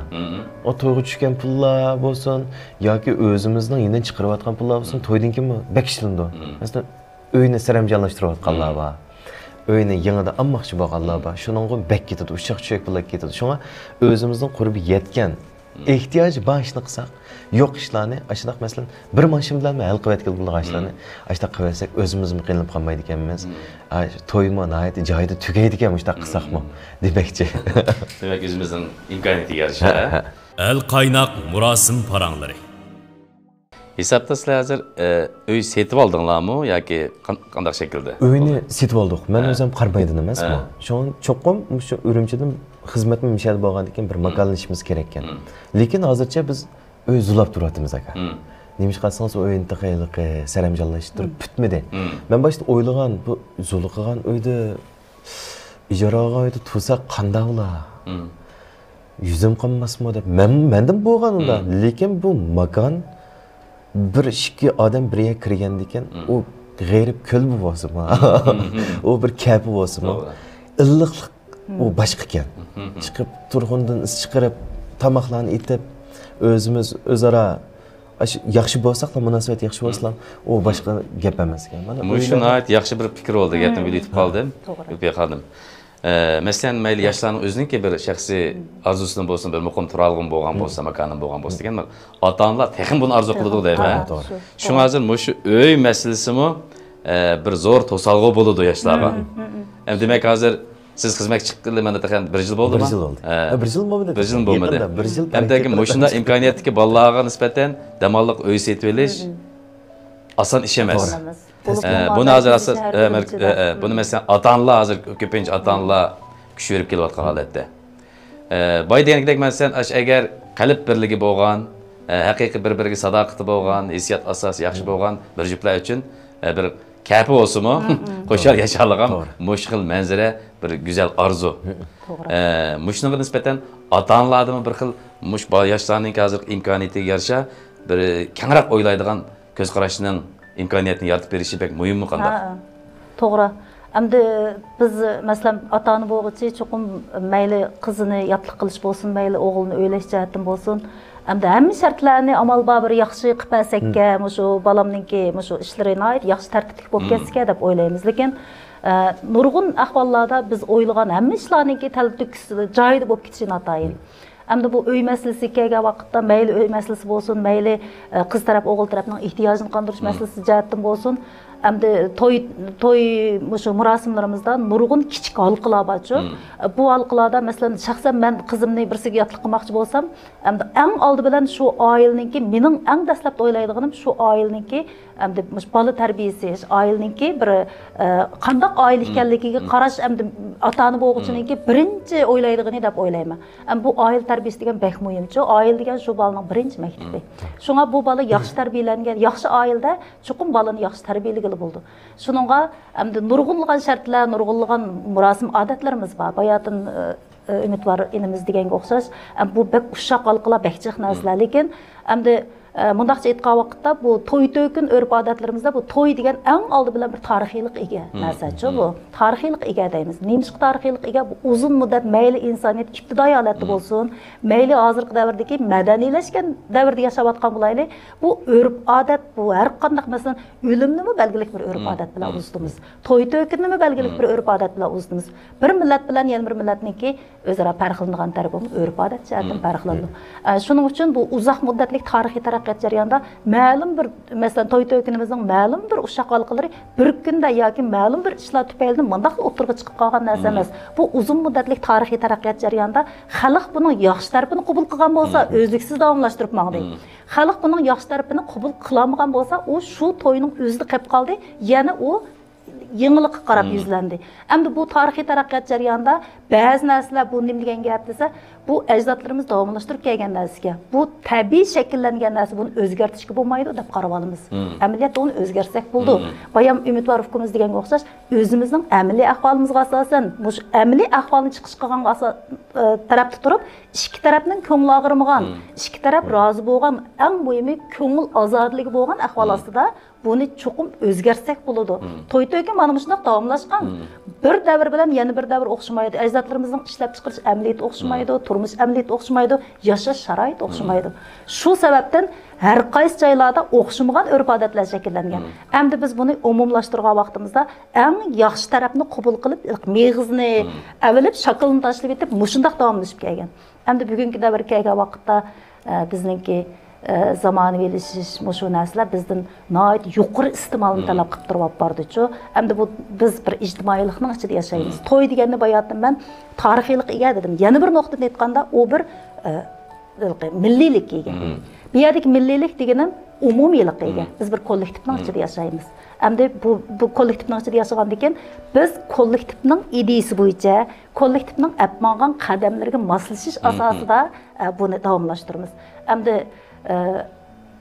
ئۇ تويغا چۈشكەن پۇللار بولسۇن ياكى ئۆزىمىزنىڭ يېنىدىن چىقىرىۋاتقان پۇللار بولسۇن تويدىن كېيىنمۇ بەك ئىشلىنىدۇ. مەسىلەن، ئۆينى سەرەمجانلاشتۇرۇۋاتقانلار بار. ئۆينى يېڭىدىن ئالماقچى بولغانلار بار. شۇنىڭغا بەك كېتىدۇ، ئۇششاق چۈشەك پۇللار كېتىدۇ. شۇڭا ئۆزىمىزنىڭ قۇربى يەتكەن، ئېھتىياجى بار ئىشنى قىلساق، يوق ئىشلارنى ئاشۇنداق، مەسىلەن، بىر ماشىنا بىلەنمۇ ھەل قىلىۋەتكىلى بولىدىغان ئىشلارنى ئاشۇنداق قىلىۋەتسەك، ئۆزىمىزمۇ قىينىلىپ قالمايدىكەنمىز. ئا، تويمۇ ناھايىتى جايىدا تۈگەيدىكەن مۇشۇنداق قىلساقمۇ، دېمەكچى. دېمەك، ئۆزىمىزنىڭ ئىمكانىيىتىگە يارىشا، ھە، ھە. ئەل قايناق مۇراسىم پاراڭلىرى. ھېسابتا سىلەر ھازىر، ئە، ئۆي سېتىۋالدىڭلارمۇ ياكى قان-، قانداق شەكىلدە؟ ئۆينى سېتىۋالدىق. مەن ھە. ئۆزۈم قەرب مەيدىنى ئەمەسمۇ. ھە. شۇڭا چوقۇم مۇشۇ ئۈرۈمچىدىن خىزمەتمۇ مۇشۇ يەردە بولغاندىكىن بىر ماكانلىشىمىز كېرەككەن. لېكىن ھازىرچە بىز ئۆي زۇلاپ تۇرۇۋاتىمىز، ئاكا. نېمىشقا دېسىڭىز، ئۇ ئۆينى تېخى ھېلىقى سەرەمجانلاشتۇرۇپ پۈتمىدى. مەن باشتا ئويلىغان، بۇ زۇلۇقىغان ئۆيدە، ئىجارە ئالغان ئۆيدە تۇرساق قانداق بولا؟ يۈزۈم قانماسمۇ دەپ، مەن، مەندىن بولغان ئۇنداق. لېكىن بۇ ماكان بىر ئىككى ئادەم بىر يەرگە كىرگەندىكىن، ئۇ غېرىب كۆل بولسىمۇ، ئۇ بىر كەپە بولسىمۇ، توغرا. ئىللىقلىق ئۇ باشقىكەن. چىقىپ، تۇرغۇندىن ئىس چىقىرىپ، تاماقلارنى ئېتىپ، ئۆزىمىز ئۆزئارا ئاشۇ ياخشى بولساقلا، مۇناسىۋەت ياخشى بولسىلا، ئۇ باشقا گەپ ئەمەسكەن. مانا مۇشۇ ئۆيلەر ناھايىتى ياخشى بىر پىكىر بولدى، گەپنى بۆلۈۋېتىپ قالدىم. توغرا. ئۆپكە قالدىم. ئە، مەسىلەن، مەيلى ياشلارنىڭ ئۆزىنىڭكى بىر شەخسىي ئارزۇسىدىن بولسۇن، بىر مۇقىم تۇرالغۇغۇم بولغان بولسا، ماكانىم بولغان بولسا دېگەن بىر ئاتا-ئانىلار تېخىمۇ بۇنى ئارزۇ قىلىدۇ دەيمەن. توغرا، توغرا. شۇڭا ھازىر مۇشۇ ئۆي مەسىلىسىمۇ، ئە، بىر زور توسالغۇ بولىدۇ ياشلارغا. ئەمدى دېمەك، ھازىر سىز خىزمەتكە چىققىلى مانا تېخى بىر يىل بولدىمۇ؟ بىر يىل بولدى. ھە. ھە، بىر يىل بولمىدى. بىر يىل بولمىدى. يېقىندا، بىر يىل ئەمدى مۇشۇنداق ئىمكانىيەتتىكى بالىلارغا نىسبەتەن دەم ئاللىق ئۆي سېتىۋېلىش ئاسان ئىش ئەمەس. توغرا. ئە، بۇنى ھازىر ئاساس، ئە، مەرك-، ئە، ئە، بۇنى مەسىلەن، ئاتا-ئانىلار ھازىر كۆپىنچە ئاتا-ئانىلار كۈچ بېرىپ كېلىۋاتقان ھالەتتە. ئە، باي دېگەندەك مەسىلەن، ئاشۇ ئەگەر قەلب بىرلىكى بولغان، ئە، ھەقىقىي بىر-بىرىگە ساداقىتى بولغان، ھېسسىيات ئاساسى ياخشى بولغان بىر جۈپلەر ئۈچۈن، ئە، بىر كەپە بولسىمۇ، خۇشال ياشارلىغان توغرا. مۇشۇ خىل مەنزىرە بىر گۈزەل ئارزۇ. توغرا. ئە، مۇشۇنىڭغا نىسبەتەن ئاتا-ئانىلاردىمۇ بىر خىل مۇشۇ با-، ياشلارنىڭكى ھازىرقى ئىمكانىيىتىگە يارىشا بىر كەڭرەك ئويلايدىغان كۆز قاراشنىڭ ئىمكانىيەتنى يارىتىپ بېرىشى بەك مۇھىممۇ قانداق؟ ھە، توغرا. ئەمدى بىز، مەسىلەن، ئاتا-ئانا بولغۇچى چوقۇم مەيلى قىزىنى ياتلىق قىلىش بولسۇن، مەيلى ئوغلىنى ئۆيلەش جەھەتتىن بولسۇن، ئەمدى ھەممە شەرتلەرنى ئامال بار بىر ياخشى قىلىپ بەرسەككە، مم. مۇشۇ بالامنىڭكى مۇشۇ ئىشلىرى ناھايىتى ياخشى تەرتىپلىك بولۇپ مم. كەتسىكە دەپ ئويلايمىز. لېكىن، ئە، نۇرغۇن ئەھۋاللاردا بىز ئويلىغان ھەممە ئىشلارنىڭكى تەلتۆكۈس جايىدا بولۇپ كېتىشى ناتايىن. مم. ئەمدى بۇ ئۆي مەسىلىسىگە كەلگەن ۋاقىتتا، مەيلى ئۆي مەسىلىسى بولسۇن، مەيلى، ئە، قىز تەرەپ، ئوغۇل تەرەپنىڭ ئېھتىياجىنى قاندۇرۇش مم. مەسىلىسى جەھەتتىن بولسۇن، ئەمدى توي، توي مۇشۇ مۇراسىملىرىمىزدا نۇرغۇن كىچىك ھالقىلار بارچۇ. مم. بۇ ھالقىلاردا، مەسىلەن، شەخسەن مەن قىزىمنى بىرسىگە ياتلىق قىلماقچى بولسام، ئەمدى ئەڭ ئالدى بىلەن شۇ ئائىلىنىڭكى، مېنىڭ ئەڭ دەسلەپتە ئويلايدىغىنىم شۇ ئائىلىنىڭكى، ئەمدى مۇشۇ بالا تەربىيىسى، ئائىلىنىڭكى بىر، ئە، قانداق ئائىلە مم. ئىكەنلىكىگە مم. قاراش، ئەمدى ئاتا-ئانا بولغۇچىنىڭكى مم. بىرىنچى ئويلايدىغىنى دەپ ئويلايمەن. ئەمدى بۇ ئائىلە تەربىيىسى دېگەن بەك مۇھىمچۇ. ئائىلە دېگەن شۇ بالىنىڭ بىرىنچى مەكتىپى. مم. شۇڭا بۇ بالا ياخشى تەربىيەلەنگەن، ياخشى ئائىلىدە چوقۇم بالىنى ياخشى تەربىيەلىگىلى بولىدۇ. شۇنىڭغا ئەمدى نۇرغۇنلىغان شەرتلەر، نۇرغۇنلىغان مۇراسىم ئادەتلىرىمىز بار. باياتىن، ئە، ئە، ئۈمىدۋار ئىنىمىز دېگەنگە ئوخشاش، ئەم، بۇ بەك ئۇششاق ھالقىلار، بەك جىق نەرسىلەر. مم. لېكىن ئەمدى، ئە، مۇنداقچە ئېيتقان ۋاقىتتا، بۇ توي تۆكۈن ئۆرپ-ئادەتلىرىمىزدە بۇ توي دېگەن ئەڭ ئالدى بىلەن بىر تارىخىيلىق ئىگە نەرسەچۇ بۇ. تارىخىيلىق ئىگە دەيمىز. نېمىشقا تارىخىيلىق ئىگە؟ بۇ ئۇزۇن مۇددەت مەيلى ئىنسانىيەت ئىپتىدائىي ھالەتتە بولسۇن، مەيلى ھازىرقى دەۋردىكى مەدەنىيلەشكەن دەۋردە ياشاۋاتقان بولايلى، بۇ ئۆرپ-ئادەت، بۇ ھەر قانداق، مەسىلەن، ئۆلۈمنىمۇ بەلگىلىك بىر ئۆرپ-ئادەت بىلەن ئۇزىتىمىز. توي تۆكۈننىمۇ بەلگىلىك بىر ئۆرپ-ئادەت بىلەن ئۇزىتىمىز. بىر مىللەت بىلەن يەنە بىر مىللەتنىڭكى ئۆزئارا پەرقلىنىدىغان تەرىپىمۇ ئۆرپ-ئادەت جەھەتتىن پەرقلىنىدۇ. ئە، شۇنىڭ ئۈچۈن بۇ ئۇزاق مۇددەتلىك تارىخىي تەرەققىيات جەريانىدا مەلۇم بىر، مەسىلەن، توي تۆكۈنىمىزنىڭ مەلۇم بىر ئۇششاق ھالقىلىرى بىر كۈندە ياكى مەلۇم بىر ئىشلار تۈپەيلىدىن مۇنداقلا ئوتتۇرىغا چىقىپ قالغان نەرسە ئەمەس. بۇ ئۇزۇن مۇددەتلىك تارىخىي تەرەققىيات جەريانىدا خەلق بۇنىڭ ياخشى تەرىپىنى قوبۇل قىلغان بولسا، ئۈزلۈكسىز داۋاملاشتۇرۇپ ماڭدى. خەلق بۇنىڭ ياخشى تەرىپىنى قوبۇل قىلالمىغان بولسا، ئۇ شۇ توينىڭ ئۆزىدە قېلىپ قالدى، يەنە ئۇ يېڭىلىققا قاراپ يۈزلەندى. ئەمدى بۇ تارىخىي تەرەققىيات جەريانىدا بەزى نەرسىلەر، بۇ نېمە دېگەن گەپ دېسە، بۇ ئەجدادلىرىمىز داۋاملاشتۇرۇپ كەلگەن نەرسە ئىكەن. بۇ تەبىئىي شەكىللەنگەن نەرسە، بۇنى ئۆزگەرتىشكە بولمايدۇ دەپ قاراۋالىمىز. ئەمەلىيەتتە ئۇنى ئۆزگەرتسەك بولىدۇ. بايام ئۈمىدۋار ئۇكىمىز دېگەنگە ئوخشاش، ئۆزىمىزنىڭ ئەمەلىي ئەھۋالىمىزغا ئاساسەن، مۇشۇ ئەمەلىي ئەھۋالنى چىقىش قىلغانغا ئاسا-، ئە، تەرەپتە تۇرۇپ، ئىككى تەرەپنىڭ كۆڭلى ئاغرىمىغان، ئىككى تەرەپ رازى بولغان، ئەڭ مۇھىمى كۆڭۈل ئازادىلىكى بولغان ئەھۋال ئاستىدا بۇنى چوقۇم ئۆزگەرتسەك بولىدۇ. توي تۆكۈن مانا مۇشۇنداق داۋاملاشقان. بىر دەۋر بىلەن يەنە بىر دەۋر ئوخشىمايدۇ. ئەجدادلىرىمىزنىڭ ئىشلەپچىقىرىش ئەمەلىيىتى ئوخشىمايدۇ، تۇرمۇش ئەمەلىيىتى ئوخشىمايدۇ، ياشاش شارائىتى ئوخشىمايدۇ. شۇ سەۋەبتىن ھەر قايسى جايلاردا ئوخشىمىغان ئۆرپ-ئادەتلەر شەكىللەنگەن. ئەمدى بىز بۇنى ئومۇملاشتۇرغان ۋاقتىمىزدا ئەڭ ياخشى تەرەپنى قوبۇل قىلىپ، مېغىزنى ئەۋېلىپ، شاكىلىنى تاشلىۋېتىپ، مۇشۇنداق داۋاملىشىپ كەلگەن. ئەمدى بۈگۈنكى دەۋرگە كەلگەن ۋاقىتتا، ئە، بىزنىڭكى، ئە، زامانىۋىلىشىش، مۇشۇ نەرسىلەر بىزدىن ناھايىتى يۇقىرى ئىستېمالنى تەلەپ قىلىپ تۇرۇپ بارىدۇچۇ. ئەمدى بۇ، بىز بىر ئىجتىمائىيلىقنىڭ ئىچىدە ياشايمىز. توي دېگەننى باياتىن مەن تارىخىيلىققا ئىگە دېدىم. يەنە بىر نۇقتىدىن ئېيتقاندا، ئۇ بىر، ئە، مىللىيلىككە ئىگە. بۇ يەردىكى مىللىيلىك دېگىنىم ئومۇمىيلىققا ئىگە. بىز بىر كوللېكتىپنىڭ ئىچىدە ياشايمىز. ئەمدى بۇ، بۇ كوللېكتىپنىڭ ئىچىدە ياشىغاندىكىن، بىز كوللېكتىپنىڭ ئىدىيىسى بويىچە، كوللېكتىپنىڭ ئەپ ماڭغان قەدەملىرىگە ماسلىشىش ئاساسىدا، ئە، بۇنى داۋاملاشتۇرىمىز. ئەمدى، ئە،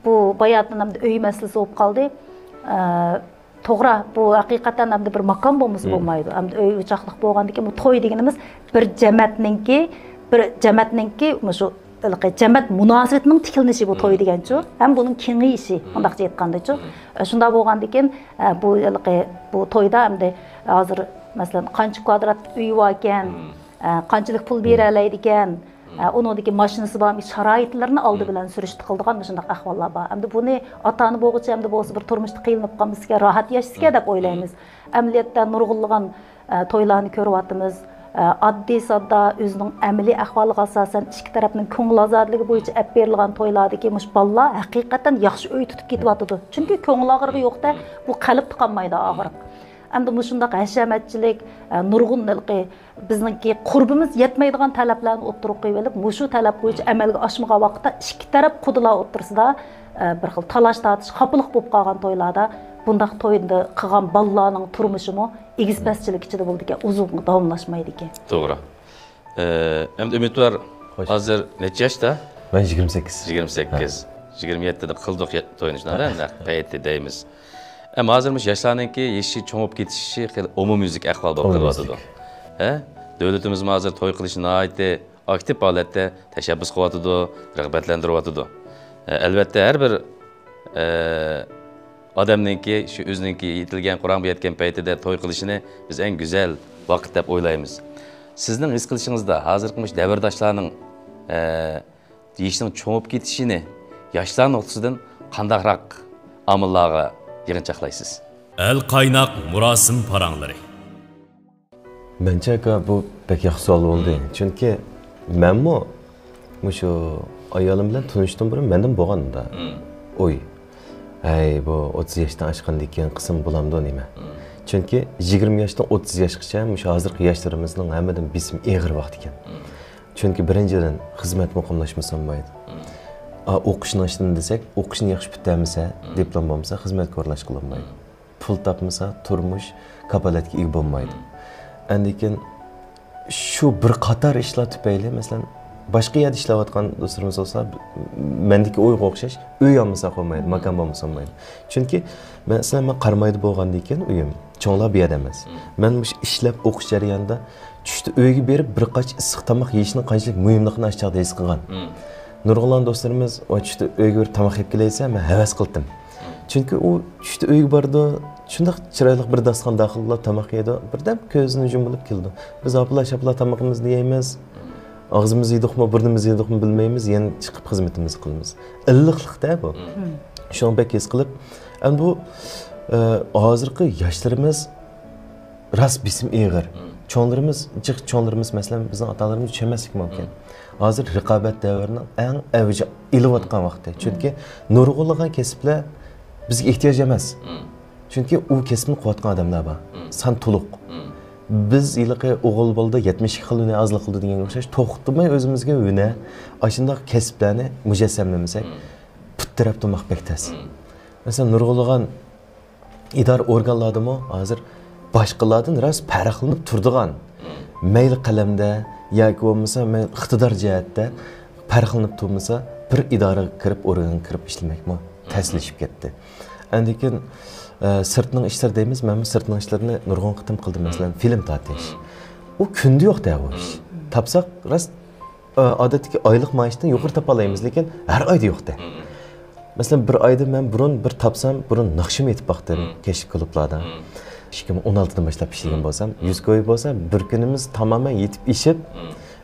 بۇ باياتىن ئەمدى ئۆي مەسىلىسى بولۇپ قالدى. ئە، توغرا، بۇ ھەقىقەتەن ئەمدى بىر ماكان بولمىسا بولمايدۇ. ئەمدى ئۆي ئوچاقلىق بولغاندىكىن، بۇ توي دېگىنىمىز بىر جەمەتنىڭكى، بىر جەمەتنىڭكى مۇشۇ ھېلىقى جەمەت مۇناسىۋىتىنىڭ تىكلىنىشى بۇ توي دېگەنچۇ. ھەم بۇنىڭ كېڭىيىشى، مۇنداقچە ئېيتقاندىچۇ. ئە، شۇنداق بولغاندىكىن، ئە، بۇ ھېلىقى، بۇ تويدا ئەمدى ھازىر، مەسىلەن، قانچە كۋادرات ئۆيى باركەن، ئە، قانچىلىك پۇل بېرەلەيدىكەن، ئە، ئۇنىڭدىكى ماشىنىسى بارمۇ، شارائىتلىرىنى ئالدى بىلەن سۈرۈشتە قىلىدىغان مۇشۇنداق ئەھۋاللار بار. ئەمدى بۇنى ئاتا-ئانا بولغۇچە ئەمدى بولسا بىر تۇرمۇشتا قىينىلىپ قالمىسىكەن، راھەت ياشىسىكەن دەپ ئويلايمىز. ئەمەلىيەتتە نۇرغۇنلىغان، ئە، تويلارنى كۆرۈۋاتىمىز. ئە، ئاددىي-ساددا ئۆزىنىڭ ئەمەلىي ئەھۋالىغا ئاساسەن ئىككى تەرەپنىڭ كۆڭۈل ئازادىلىكى بويىچە ئەپ بېرىلغان تويلاردىكى مۇشۇ بالىلار ھەقىقەتەن ياخشى ئۆي تۇتۇپ كېتىۋاتىدۇ. چۈنكى كۆڭۈل ئاغرىقى يوق-دە، بۇ قەلبتە قالمايدۇ ئاغرىق. ئەمدى مۇشۇنداق ھەشەمەتچىلىك، ئە، نۇرغۇن ھېلىقى بىزنىڭكى قۇربىمىز يەتمەيدىغان تەلەپلەرنى ئوتتۇرىغا قويۇۋېلىپ، مۇشۇ تەلەپ بويىچە ئەمەلگە ئاشمىغان ۋاقىتتا ئىككى تەرەپ قۇدىلار ئوتتۇرىسىدا، ئە، بىر خىل تالاش-تارتىش، خاپىلىق بولۇپ قالغان تويلاردا بۇنداق تويدا قىلغان بالىلارنىڭ تۇرمۇشىمۇ ئېگىز-پەسچىلىك ئىچىدە بولىدىكەن، ئۇزۇنغا داۋاملاشمايدىكەن. توغرا. ئە، ئەمدى ئۈمىدۋار خوش. ھازىر نەچچە ياشتا؟ مەن يىگىرمە سەككىز. يىگىرمە سەككىز. يىگىرمە يەتتىدە قىلدۇق يا-، توينى شۇنداق، نەق پەيتتە دەيمىز. ئەمما ھازىر مۇشۇ ياشلارنىڭكى يېشى چوڭىيىپ كېتىشى خېلى ئومۇميۈزلۈك ئەھۋال بولۇپ قېلىۋاتىدۇ. ھە؟ دۆلىتىمىزمۇ ھازىر توي قىلىشنى ناھايىتى ئاكتىپ ھالەتتە تەشەببۇس قىلىۋاتىدۇ، رىغبەتلەندۈرۈۋاتىدۇ. ئە، ئەلۋەتتە، ھەر بىر، ئە، ئادەمنىڭكى، شۇ ئۆزىنىڭكى يېتىلگەن، قۇرامغا يەتكەن پەيتىدە توي قىلىشىنى بىز ئەڭ گۈزەل ۋاقىت دەپ ئويلايمىز. سىزنىڭ ھېس قىلىشىڭىزدا، ھازىرقى مۇشۇ دەۋرداشلارنىڭ، ئە، يېشىنىڭ چوڭىيىپ كېتىشىنى ياشلار نۇقتىسىدىن قانداقراق ئامىللارغا يىغىنچاقلايسىز؟ ئەل قايناق مۇراسىم پاراڭلىرى. مەنچە ئاكا، بۇ بەك ياخشى سوئال بولدى. چۈنكى مەنمۇ مۇشۇ ئايالىم بىلەن تونۇشتىن بۇرۇن مەندىمۇ بولغان ئۇنداق ئوي. ھەي، بۇ ئوتتۇز ياشتىن ئاشقاندىن كېيىن قىلسام بولامدۇ نېمە؟ چۈنكى يىگىرمە ياشتىن ئوتتۇز ياشقىچە مۇشۇ ھازىرقى ياشلىرىمىزنىڭ ھەممىدىن بېسىمى ئېغىر ۋاقىت ئىكەن. چۈنكى بىرىنچىدىن، خىزمەت مۇقىملاشمىسا بولمايدۇ. ئا، ئوقۇشنى ئاشتىن دېسەك، ئوقۇشنى ياخشى پۈتتۈرمىسە، دىپلوم بولمىسا، خىزمەتكە ئورۇنلاشقىلى بولمايدۇ. پۇل تاپمىسا، تۇرمۇش كاپالەتكە ئىگە بولمايدۇ. ئاندىن كېيىن شۇ بىر قاتار ئىشلار تۈپەيلى، مەسىلەن، باشقا يەردە ئىشلەۋاتقان دوستلىرىمىز بولسا، مەندىكى ئويغا ئوخشاش ئۆي ئالمىسا بولمايدۇ، ماكان بولمىسا بولمايدۇ. چۈنكى، مەسىلەن، مەن قارامايدا بولغاندىن كېيىن ئۆيۈم، چوڭلار بۇ يەردە ئەمەس. مەن مۇشۇ ئىشلەپ ئوقۇش جەريانىدا چۈشتە ئۆيگە بېرىپ بىر قاچا ئىسسىق تاماق يېيىشنىڭ قانچىلىك مۇھىملىقىنى ئاشۇ چاغدا ھېس قىلغان. نۇرغۇنلىغان دوستلىرىمىز، «ۋاي، چۈشتە ئۆيگە بىر تاماق يەپ كېلەيسەن» مەن ھەۋەس قىلدىم. چۈنكى ئۇ چۈشتە ئۆيگە بارىدۇ، شۇنداق چىرايلىق بىر داستىخان داخىلىدا تاماق يەيدۇ، بىردەم كۆزىنى يۇمۇلۇپ كېلىدۇ. بىز ھاپىلا-شاپىلا تامىقىمىزنى يەيمىز، ئاغزىمىز يېدۇقمۇ، بۇرنىمىز يېدۇقمۇ بىلمەيمىز، يەنە چىقىپ خىزمىتىمىزنى قىلىمىز. ئىللىقلىق-دە بۇ. شۇنى بەك ھېس قىلىپ، ئەمدى بۇ، ئە، ھازىرقى ياشلىرىمىز راست بېسىم ئېغىر. چوڭلىرىمىز، جىق چوڭلىرىمىز، مەسىلەن، بىزنىڭ ئاتا-ئانىلىرىمىز چۈشەنمەسلىكى مۇمكىن. ھازىر رىقابەت دەۋرىنىڭ ئەڭ ئەۋج ئېلىۋاتقان ۋاقتى. چۈنكى نۇرغۇنلىغان كەسىپلەر بىزگە ئېھتىياج ئەمەس. چۈنكى ئۇ كەسىپنى قىلىۋاتقان ئادەملەر بار. سان تولۇق. بىز ھېلىقى ئوغۇل بالىدا يەتمىش ئىككى خىل ھۈنەر ئازلىق قىلىدۇ دېگەنگە ئوخشاش، توختىماي ئۆزىمىزگە ھۈنەر، ئاشۇنداق كەسىپلەرنى مۇجەسسەملىمىسەك، پۇت تىرەپ تۇرماق بەك تەس. مەسىلەن، نۇرغۇنلىغان ئىدارە ئورگانلاردىمۇ ھازىر باشقىلاردىن راست پەرقلىنىپ تۇرىدىغان، مەيلى قەلەمدە ياكى بولمىسا مەيلى ئىقتىدار جەھەتتە پەرقلىنىپ تۇرمىسا، بىر ئىدارىگە كىرىپ، ئورگانغا كىرىپ ئىشلىمەكمۇ تەسلىشىپ كەتتى. ئاندىن كېيىن، ئە، سىرتنىڭ ئىشلىرى دەيمىز، مەنمۇ سىرتنىڭ ئىشلىرىنى نۇرغۇن قېتىم قىلدىم، مەسىلەن، فىلىم تارتىش. ئۇ كۈندە يوق-دە ئۇ ئىش. تاپساق، راست ئادەتتىكى ئايلىق مائاشتىن يۇقىرى تاپالايمىز، لېكىن ھەر ئايدا يوق-دە. مەسىلەن، بىر ئايدا مەن بۇرۇن بىر تاپسام، بۇرۇن ناخشىمۇ ئېيتىپ باقتىم كەچلىك كۇلۇبلاردا. ئىككى مىڭ ئون ئالتىدىن باشلاپ ئىشلىگەن بولسام، يۈز كوي بولسا، بىر كۈنىمىز تامامەن يېتىپ ئېشىپ،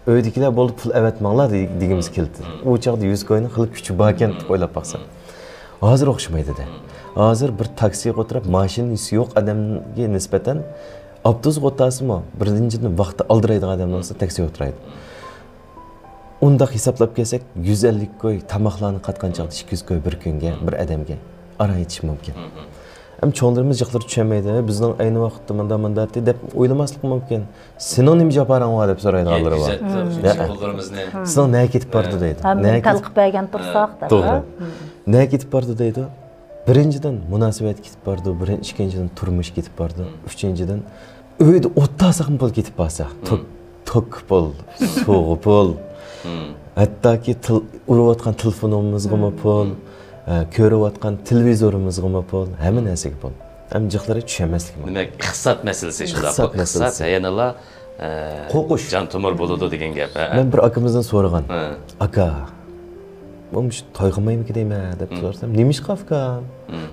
ئۆيدىكىلەر «بولدى، پۇل ئەۋەتمەڭلار» دېگىمىز كېلىدۇ. ئۇ چاغدا يۈز كوينىڭ خېلى كۈچى باركەن دەپ ئويلاپ باقسام. ھازىر ئوخشىمايدۇ-دە. ھازىر بىر تاكسىغا ئولتۇرۇپ، ماشىنىسى يوق ئادەمگە نىسبەتەن ئاپتوبۇسقا ئولتۇرسىمۇ، بىرىنچىدىن، ۋاقتى ئالدىرايدىغان ئادەم بولسا تاكسىغا ئولتۇرايدۇ. ئۇنداق ھېسابلاپ كەلسەك، يۈز ئەللىك كوي تاماقلارنى قاتقان چاغدا ئىككى يۈز كوي بىر كۈنگە، بىر ئادەمگە ئاران يېتىشى مۇمكىن. ھەم چوڭلىرىمىز جىقلىرى چۈشەنمەيدۇ، «بىزنىڭ ئەينى ۋاقىتتا مۇنداق، مۇنداق» دەپ ئويلىماسلىقى مۇمكىن. «سېنىڭ نېمە جاپاراڭ بار؟» دەپ سورايدىغانلىرى بار. يەتكۈزەتتى، شۇنچە پۇللىرىمىزنى. «سېنىڭ نەگە كېتىپ بارىدۇ؟» دەيدۇ. ھەم نېمە كەل قىلىپ بەرگەن تۇرساق دەپ. توغرا. «نەگە كېتىپ بارىدۇ؟» دەيدۇ. بىرىنچىدىن، مۇناسىۋەت كېتىپ بارىدۇ، بىرىنچى، ئىككىنچىدىن، تۇرمۇش كېتىپ بارىدۇ، ئۈچىنچىدىن، ئۆيدە ئوت تاساقمۇ پۇل كېتىپ بارسا، توك، توكقا پۇل، سۇغا پۇل، ھەتتاكى تىل، ئۇرۇۋاتقان تېلېفونىمىزغىمۇ پۇل، ئە، كۆرۈۋاتقان تېلېۋىزورىمىزغىمۇ پۇل، ھەممە نەرسىگە پۇل. ھەم جىقلىرى چۈشەنمەسلىكى مۇمكىن. دېمەك، ئىقتىساد مەسىلىسى شۇنداق. ئىقتىساد مەسىلىسى. يەنىلا، ئە، قورقۇش. جان تومۇر بولىدۇ دېگەن گەپ. مەن بىر ئاكىمىزدىن سورىغان. ئاكا، «بۇ مۇشۇ توي قىلمايمىكىن دەيمەن» دەپ سورىسام، «نېمىشقا ئاكام؟»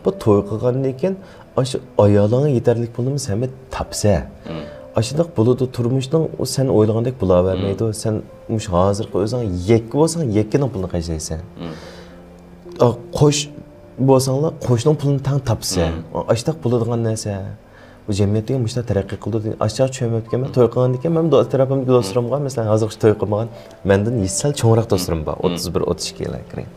«بۇ توي قىلغاندىن كېيىن ئاشۇ ئايالىڭغا يېتەرلىك پۇلنى سەن بىر تاپسەن. ئاشۇنداق بولىدۇ، تۇرمۇشنىڭ ئۇ سەن ئويلىغاندەك بولاۋەرمەيدۇ. سەن مۇشۇ ھازىرقى ئۆزۈڭ يەككە بولساڭ، يەككىنىڭ پۇلىنى خەجلەيسەن. ئا، قوش بولساڭلار، قوشنىڭ پۇلىنى تەڭ تاپسەن. ئاشۇنداق بولىدىغان نەرسە. بۇ جەمئىيەت دېگەن مۇشۇنداق تەرەققىي قىلىدۇ دېگەن. ئاشۇنداق چۈشەنمەپتىكەنمەن. توي قىلغاندىن كېيىن مەن ئەتراپىمدىكى دوستلىرىمغا، مەسىلەن، ھازىرغىچە توي قىلمىغان، مەندىن سەل چوڭراق دوستلىرىم بار، ئوتتۇز بىر، ئوتتۇز ئىككى يىللار كىرگەن.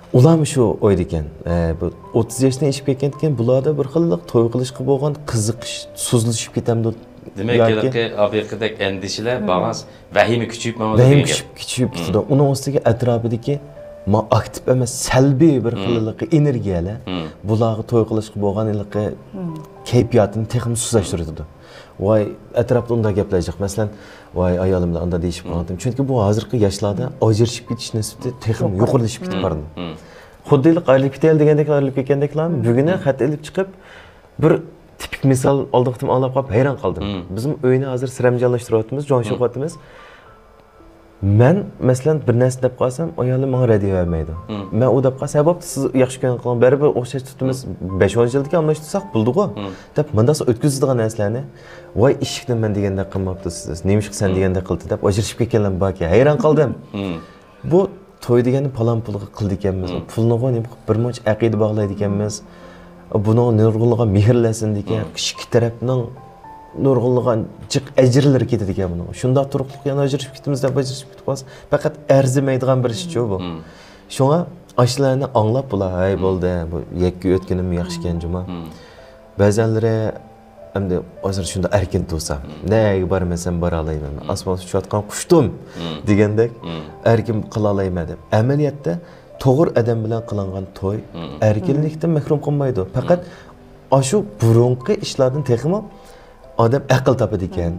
ئۇلارمۇ شۇ ئويدا ئىكەن، ئە، بۇ ئوتتۇز ياشتىن ئېشىپ كەتكەندىن كېيىن بۇلاردا بىر خىللىق توي قىلىشقا بولغان قىزىقىش سۇسلىشىپ كېتەمدۇ؟ دېمەك، ياكى ھېلىقى ئاۋۋالقىدەك ئەندىشىلەر بارغانسېرى ۋەھىمە كۈچىيىپ ماڭىدۇ دېگەن گەپ. ۋەھىمە كۈچىيىپ، كۈچىيىپ كېتىدۇ. ئۇنىڭ ئۈستىگە ئەتراپىدىكى ما-، ئاكتىپ ئەمەس، سەلبىي بىر خىللىقى ئېنېرگىيەلەر بۇلارغا توي قىلىشقا بولغان ھېلىقى كەيپىياتىنى تېخىمۇ سۇسلاشتۇرۇۋېتىدۇ. ۋاي، ئەتراپتا ئۇنداق گەپلەر جىق. مەسىلەن، «ۋاي، ئايالىم بىلەن ئانداق دېيىشىپ قالغانتىم.» چۈنكى بۇ ھازىرقى ياشلاردا ئاجرىشىپ كېتىش نىسبىتى تېخىمۇ يۇقىرىلىشىپ كېتىپ بارىدۇ. خۇددى ھېلىقى ئايرىلىپ كېتەيلى دېگەندەكلا ئايرىلىپ كەتكەندەكلا، بۈگۈنى خەت ئېلىپ چىقىپ، بىر تىپىك مىسال ئالدىنقى قېتىم ئاڭلاپ قاپ ھەيران قالدىم. بىزمۇ ئۆينى ھازىر سىرەمجانلاشتۇرۇۋاتىمىز، جوڭشىۋاتىمىز. مەن، مەسىلەن، بىر نەرسە دەپ قالسام، ئايالىم ماڭا رەددىيە بەرمەيدۇ. مەن ئۇ دەپ قالسا، «ھە، بوپتۇ، سىز ياخشى كۆڭۈل قىلىڭ، بەرىبىر ئوخشاش تۇتىمىز، بەش ئون يىلدىكى ئالماشتۇرساق بولىدىغۇ» دەپ، مۇنداق ئۆتكۈزىدىغان نەرسىلەرنى، «ۋاي، ئىشىكنى مەن دېگەندەك قىلماپتۇ سىز، نېمىشقا سەن دېگەندەك قىلدى» دەپ ئاجرىشىپ كەتكەنلەرمۇ باركەن. ھەيران قالدىم. بۇ توي دېگەننى پالان پۇلغا قىلىدىكەنمىز. پۇلنىغۇ نېمە قىلىپ بىر مۇنچە ئەقىدە باغلايدىكەنمىز. بۇنىڭ نۇرغۇنلىغان مېھىرلەر سىنىدىكەن. ئىككى تەرەپنىڭ نۇرغۇنلىغان جىق ئەجىرلىرى كېتىدىكەن بۇنىڭ. شۇنداق تۇرۇقلۇق يەنە ئاجرىشىپ كېتىمىز دەپ ئاجرىشىپ كېتىپ قالسا، پەقەت ئەرزىمەيدىغان بىر ئىشچۇ بۇ. شۇڭا ئاشۇلارنى ئاڭلاپ بۇلار، «ھەي، بولدى، بۇ يەككە ئۆتكىنىم ياخشىكەن جۇما.» بەزەنلىرى ئەمدى ھازىر شۇنداق ئەركىن تۇرسا، نەگە بارىمەن، سەن بارالايمەن، ئاسماندا ئۇچۇۋاتقان قۇشتۇم دېگەندەك ئەركىن قىلالايمەن دەپ. ئەمەلىيەتتە توغرا ئادەم بىلەن قىلىنغان توي ئەركىنلىكتىن مەھرۇم قىلمايدۇ. پەقەت ئاشۇ بۇرۇنقى ئىشلاردىن تېخىمۇ ئادەم ئەقىل تاپىدىكەن،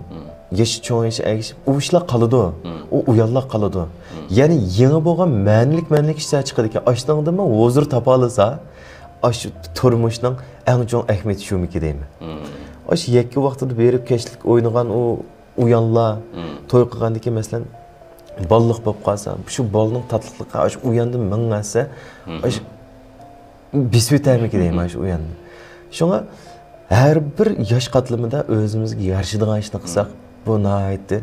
يېشى چوڭىيىشى ئەگىشىپ، ئۇ ئىشلار قالىدۇ، ئۇ ئۇيانلار قالىدۇ. يەنى يېڭى بولغان مەنىلىك، مەنىلىك ئىشلار چىقىدىكەن. ئاشۇنىڭدىنمۇ ھۇزۇر تاپالىسا، ئاشۇ تۇرمۇشنىڭ ئەڭ چوڭ ئەھمىيىتى شۇمىكى دەيمەن. ئاشۇ يەككە ۋاقتىدا بېرىپ كەچلىك ئوينىغان ئۇ ئۇيانلار، توي قىلغاندىكىن، مەسىلەن، بالىلىق بولۇپ قالسا، شۇ بالىنىڭ تاتلىقلىقى ئاشۇ ئۇياندا مىڭ ئەسسە، ئاشۇ بېسىۋېتەرمىكىن دەيمەن، ئاشۇ ئۇياندا. شۇڭا ھەر بىر ياش قاتلىمىدا ئۆزىمىزگە يارىشىدىغان ئىشنى قىلساق، بۇ ناھايىتى،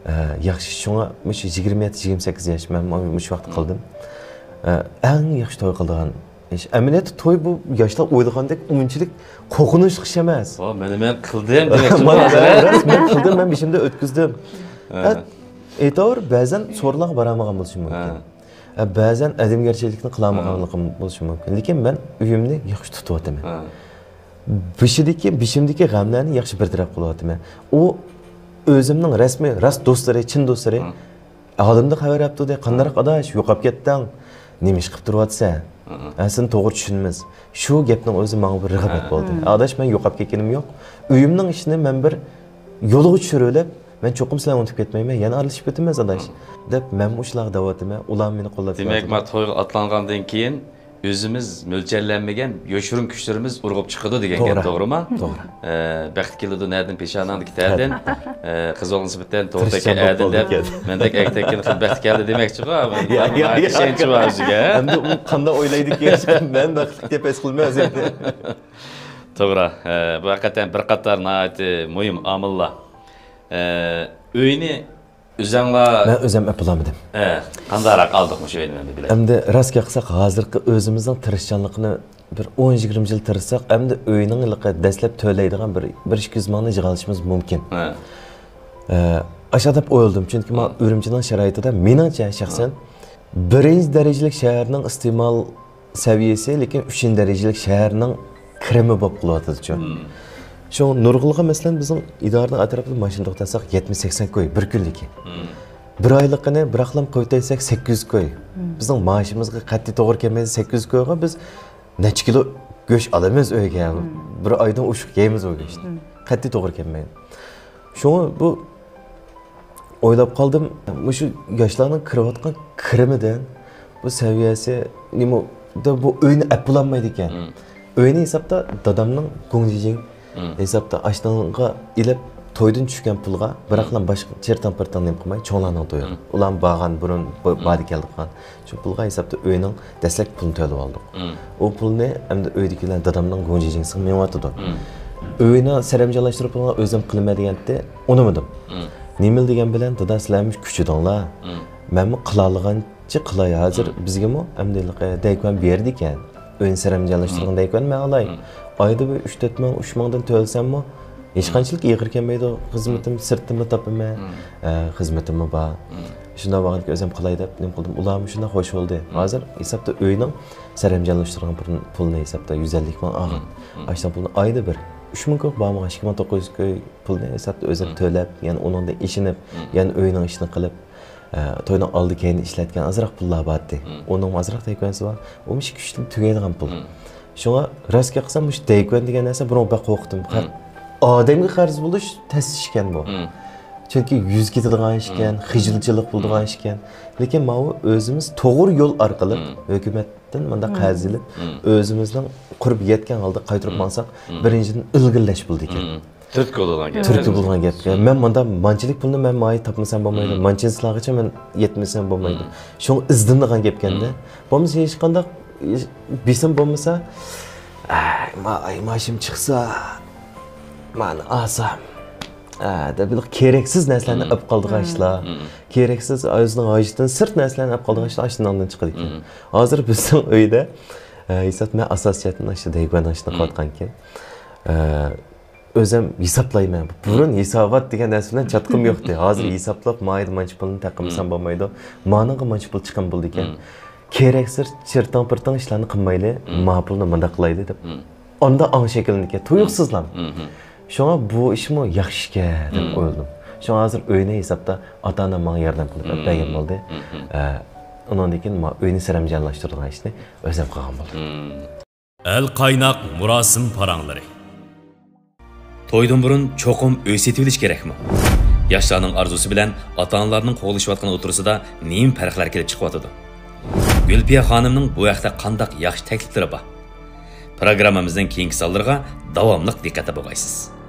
ئە، ياخشى. شۇڭا مۇشۇ يىگىرمە يەتتە، يىگىرمە سەككىز ياش، مەن مۇشۇ ۋاقىتتا قىلدىم. ئە، ئەڭ ياخشى توي قىلىدىغان ئىش. ئەمەلىيەتتە توي بۇ ياشلار ئويلىغاندەك ئۇنچىلىك قورقۇنچلۇق ئىش ئەمەس. ۋا، مانا مەن قىلدىم دېمەكچى. مانا مەن راست، مەن قىلدىم، مەن بېشىمدا ئۆتكۈزدۈم. ھە. ئە، ئېيتاۋۇر، بەزەن سورۇنلارغا بارالمىغان بولۇشۇم مۇمكىن. ھە. ئە، بەزەن ئادەمگەرچىلىكنى قىلالمىغانلىقىم بولۇشى مۇمكىن. لېكىن مەن ئۆيۈمنى ياخشى تۇتۇۋاتىمەن. ھە. بېشىدىكى، بېشىمدىكى غەملەرنى ياخشى بىر تەرەپ قىلىۋاتىمەن. ئۇ ئۆزۈمنىڭ رەسمىي، راست دوستلىرى، چىن دوستلىرى، ھە. ئالدىمدا خەۋەر ئەپتۇ دە، قانداق ئاداش، يوقاپ كەتتىڭ؟ نېمە ئىش قىپ تۇرۇۋاتىسەن؟ ھە، سېنى توغرا چۈشىنىمىز. شۇ گەپنىڭ ئۆزى ماڭا بىر رىغبەت بولدى. ئاداش، مەن يوقاپ كەتكىنىم يوق. ئۆيۈمنىڭ ئىشىنى مەن بىر يولغا چۈشۈرۈۋېلىپ، مەن چوقۇم سىلەرنى ئۇنتۇپ كەتمەيمەن، يەنە ئارىلىشىپ ئۆتىمىز، ئاداش، دەپ مەنمۇ شۇلارغا دەۋاتىمەن. ئۇلار مېنى قوللاپ دېمەك، كېلىۋاتىدۇ. ما تويغا ئاتلانغاندىن كېيىن ئۆزىمىز مۆلچەرلەنمىگەن يوشۇرۇن كۈچلىرىمىز ئۇرغۇپ چىقىدۇ دېگەن گەپ، توغرا، توغرىما؟ توغرا. ئە، بەخت كېلىدۇ نەدىن؟ پېشانەڭدىكى تەردىن. ئە، قىز ئوغلىنى سېپىتتەن توغرىدەككەن ئەدىن دەپ، مەندەك ئەگتەككىنى قىلىپ بەخت كەلدى دېمەكچىغۇ. يا، يا، يا. ئىشەنچ بار ئۆزىگە. ئەمدى ئۇ قانداق ئويلايدىكىن؟ مەن بەختلىك دەپ ھېس قىلمايمەن ئەمدى. توغرا. ئە، بۇ ھەقىقەتەن بىر قاتار ناھايىتى مۇھىم ئامىللار. ئە، ئۆينى ئۆزەڭلار. مەن ئۆزۈم ئەپلىمىدىم. ئە، قانداقراق ئالدۇق مۇشۇ ئۆينى مەن بىلەي. ئەمدى راست گەپ قىلساق، ھازىرقى ئۆزىمىزنىڭ تىرىشچانلىقىنى بىر ئون يىگىرمە يىل تىرىشساق، ئەمدى ئۆينىڭ ھېلىقى دەسلەپ تۆلەيدىغان بىر، بىر ئىككى يۈز مىڭنى يىغالىشىمىز مۇمكىن. ھە. ئە، ئاشۇ دەپ ئويلىدىم، چۈنكى مانا ئۈرۈمچىنىڭ شارائىتىدا مېنىڭچە شەخسەن بىرىنچى دەرىجىلىك شەھەرنىڭ ئىستېمال سەۋىيەسى، لېكىن ئۈچىنچى دەرىجىلىك شەھەرنىڭ كىرىمى بولۇپ قېلىۋاتىدىچۇ. شۇڭا نۇرغۇنلىغان، مەسىلەن، بىزنىڭ ئىدارىنىڭ ئەتراپىدا ماشىنا توختاتساق، يەتمىش سەكسەن كوي بىر كۈنلۈكى. بىر ئايلىقىنى بىراقلام قويۇۋېتەيسەك، سەككىز يۈز كوي. بىزنىڭ مائاشىمىزغا قەتئىي توغرا كەلمەيدۇ، سەككىز يۈز كويغا بىز نەچچە كىلو گۆش ئالىمىز ئۆيگە. بىر ئايدىن ئوشۇق يەيمىز ئۇ گۆشنى. قەتئىي توغرا كەلمەيدۇ. شۇڭا بۇ ئويلاپ قالدىم، مۇشۇ ياشلارنىڭ كىرىۋاتقان كىرىمىدىن بۇ سەۋىيەسى نېمە، بۇ ئۆينى ئەپ بولالمايدىكەن. ئۆينى ھېسابتا دادامنىڭ گۇڭجىجىڭ ھېسابتا ئاشنىڭغا ئېلىپ، تويدىن چۈشكەن پۇلغا بىراقلا باشقا چىرتاڭ پىرتاڭ نېمە قىلماي، چوڭلارنىڭ تويى. ئۇلارمۇ بارغان بۇرۇن، بۇ-، باردى كەلدى قىلغان. شۇ پۇلغا ھېسابتا ئۆينىڭ دەسلەپكى پۇلىنى تۆلىۋالدۇق. ئۇ پۇلنى ئەمدى ئۆيدىكىلەر دادامنىڭ گۇڭجىجىڭسىغا مېڭىۋاتىدۇ. ئۆينى سەرەمجانلاشتۇرۇپ پۇلىنى ئۆزۈم قىلىمەن دېگەنتى، ئۇنىمىدىم. نېمىلا دېگەن بىلەن، دادا، سىلەرمۇ كۈچىدىڭلار. مەنمۇ قىلالىغانچە قىلاي. ھازىر بىزگىمۇ ئەمدى ھېلىقى دەيكۇەن بېرىدىكەن. ئۆينى سەرەمجانلاشتۇرغان دەيكۇەن مەن ئالاي. ئايدا بىر ئۈچ تۆت مىڭ، ئۈچ مىڭدىن تۆلىسەممۇ، ھېچقانچىلىك ئېغىر كەلمەيدۇ. خىزمىتىم سىرتتىنمۇ تاپىمەن. ئە، خىزمىتىممۇ بار. شۇنداق بولغاندىكىن ئۆزۈم قىلاي دەپ نېمە قىلدىم. ئۇلارمۇ شۇنداق خوش بولدى. ھازىر ھېسابتا ئۆينىڭ سەرەمجانلاشتۇرغان پۇل-، پۇلىنى ھېسابتا يۈز ئەللىك مىڭ ئالغان. ئاشۇنىڭ پۇلىنى ئايدا بىر ئۈچ مىڭ كوي بارمىغان، ئىككى مىڭ توققۇز يۈز كوي پۇلنى ھېسابتا ئۆزۈم تۆلەپ، يەنە ئۇنىڭدىن ئېشىنىپ، يەنە ئۆينىڭ ئىشىنى قىلىپ، ئە، توينىڭ ئالدى كەينى ئىشلەتكەن ئازراق پۇللار بارتى. ئۇنىڭمۇ ئازراق دەيكۇەنسى بار. ئۇمۇ ئىككى ئۈچ يىلدىن تۈگەيدىغان پۇل. شۇڭا راست گەپ قىلسام، مۇشۇ دەيكۇەن دېگەن نەرسە بۇرۇن بەك قورقتۇم. ئادەمگە قەرز بولۇش تەس ئىش ئىكەن بۇ. چۈنكى يۈز كېتىدىغان ئىش ئىكەن، خىجىلچىلىق بولىدىغان ئىش ئىكەن. لېكىن ماۋۇ ئۆزىمىز توغرا يول ئارقىلىق ھۆكۈمەتتىن مۇنداق قەرز ئېلىپ، ئۆزىمىزنىڭ قۇربى يەتكەن ھالدا قايتۇرۇپ ماڭساق، بىرىنچىدىن، ئىلگىرىلەش بولىدىكەن. تۈرتكە بولىدىغان گەپ. تۈرتكە بولىدىغان گەپ. مەن مۇنداق مانچىلىك پۇلنى مەن مايا تاپمىسام بولمايدۇ، مانچىنچىلارغىچە مەن يەتمىسەم بولمايدۇ. شۇڭا ئىزدىنىدىغان گەپكەندە. بولمىسا ھېچقانداق بېسىم بولمىسا، ئەي، ما-، ئاي مائاشىم چىقسا، مانا ئالسام، ئە، دەپ بىر كېرەكسىز نەرسىلەرنى ئېلىپ قالىدىغان ئىشلار، كېرەكسىز ئۆزىنىڭ ھاجىتىدىن سىرت نەرسىلەرنى ئېلىپ قالىدىغان ئىشلار ئاشۇندىن چىقىدىكەن. ھازىر بىزنىڭ ئۆيدە، ئە، ھېساب، مەن ئاساسىي جەھەتتىن ئاشۇ دەيگۈەن ئاشۇنى قىلىۋاتقانكەن. ئە، ئۆزۈم ھېسابلايمەن. بۇرۇن ھېسابات دېگەن نەرسە بىلەن چاتىقىم يوقتى. ھازىر ھېسابلاپ، مايدا مانچە پۇلنى تاقىمىسام بولمايدۇ. مانىڭغا مانچە پۇل چىقىم بولىدىكەن. كېرەكسىز چىرتىڭ پىرتىڭ ئىشلارنى قىلمايلى، ما پۇلنى مۇنداق قىلايلى دەپ. ئاندا ئاڭ شەكىللىنىدىكەن، تۇيۇقسىزلا. شۇڭا بۇ ئىشمۇ ياخشى ئىشكەن دەپ ئويلىدىم. شۇڭا ھازىر ئۆينى ھېسابتا ئاتا-ئانام ماڭا ياردەم قىلىپ ئەپ بەرگەن بولدى. ئە، ئۇنىڭدىن كېيىن ما ئۆينى سەرەمجانلاشتۇرىدىغان ئىشنى ئۆزۈم قىلغان بولدۇم. ئەل قايناق مۇراسىم پاراڭلىرى. تويدىن بۇرۇن چوقۇم ئۆي سېتىۋېلىش كېرەكمۇ؟ ياشلارنىڭ ئارزۇسى بىلەن ئاتا-ئانىلارنىڭ قوغلىشىۋاتقىنى ئوتتۇرىسىدا نېمە پەرقلەر كېلىپ چىقىۋاتىدۇ؟ گۈلپىيە خانىمنىڭ بۇ ھەقتە قانداق ياخشى تەكلىپلىرى بار؟ پروگراممىمىزنىڭ كېيىنكى سانلىرىغا داۋاملىق دىققەتتە بولغايسىز.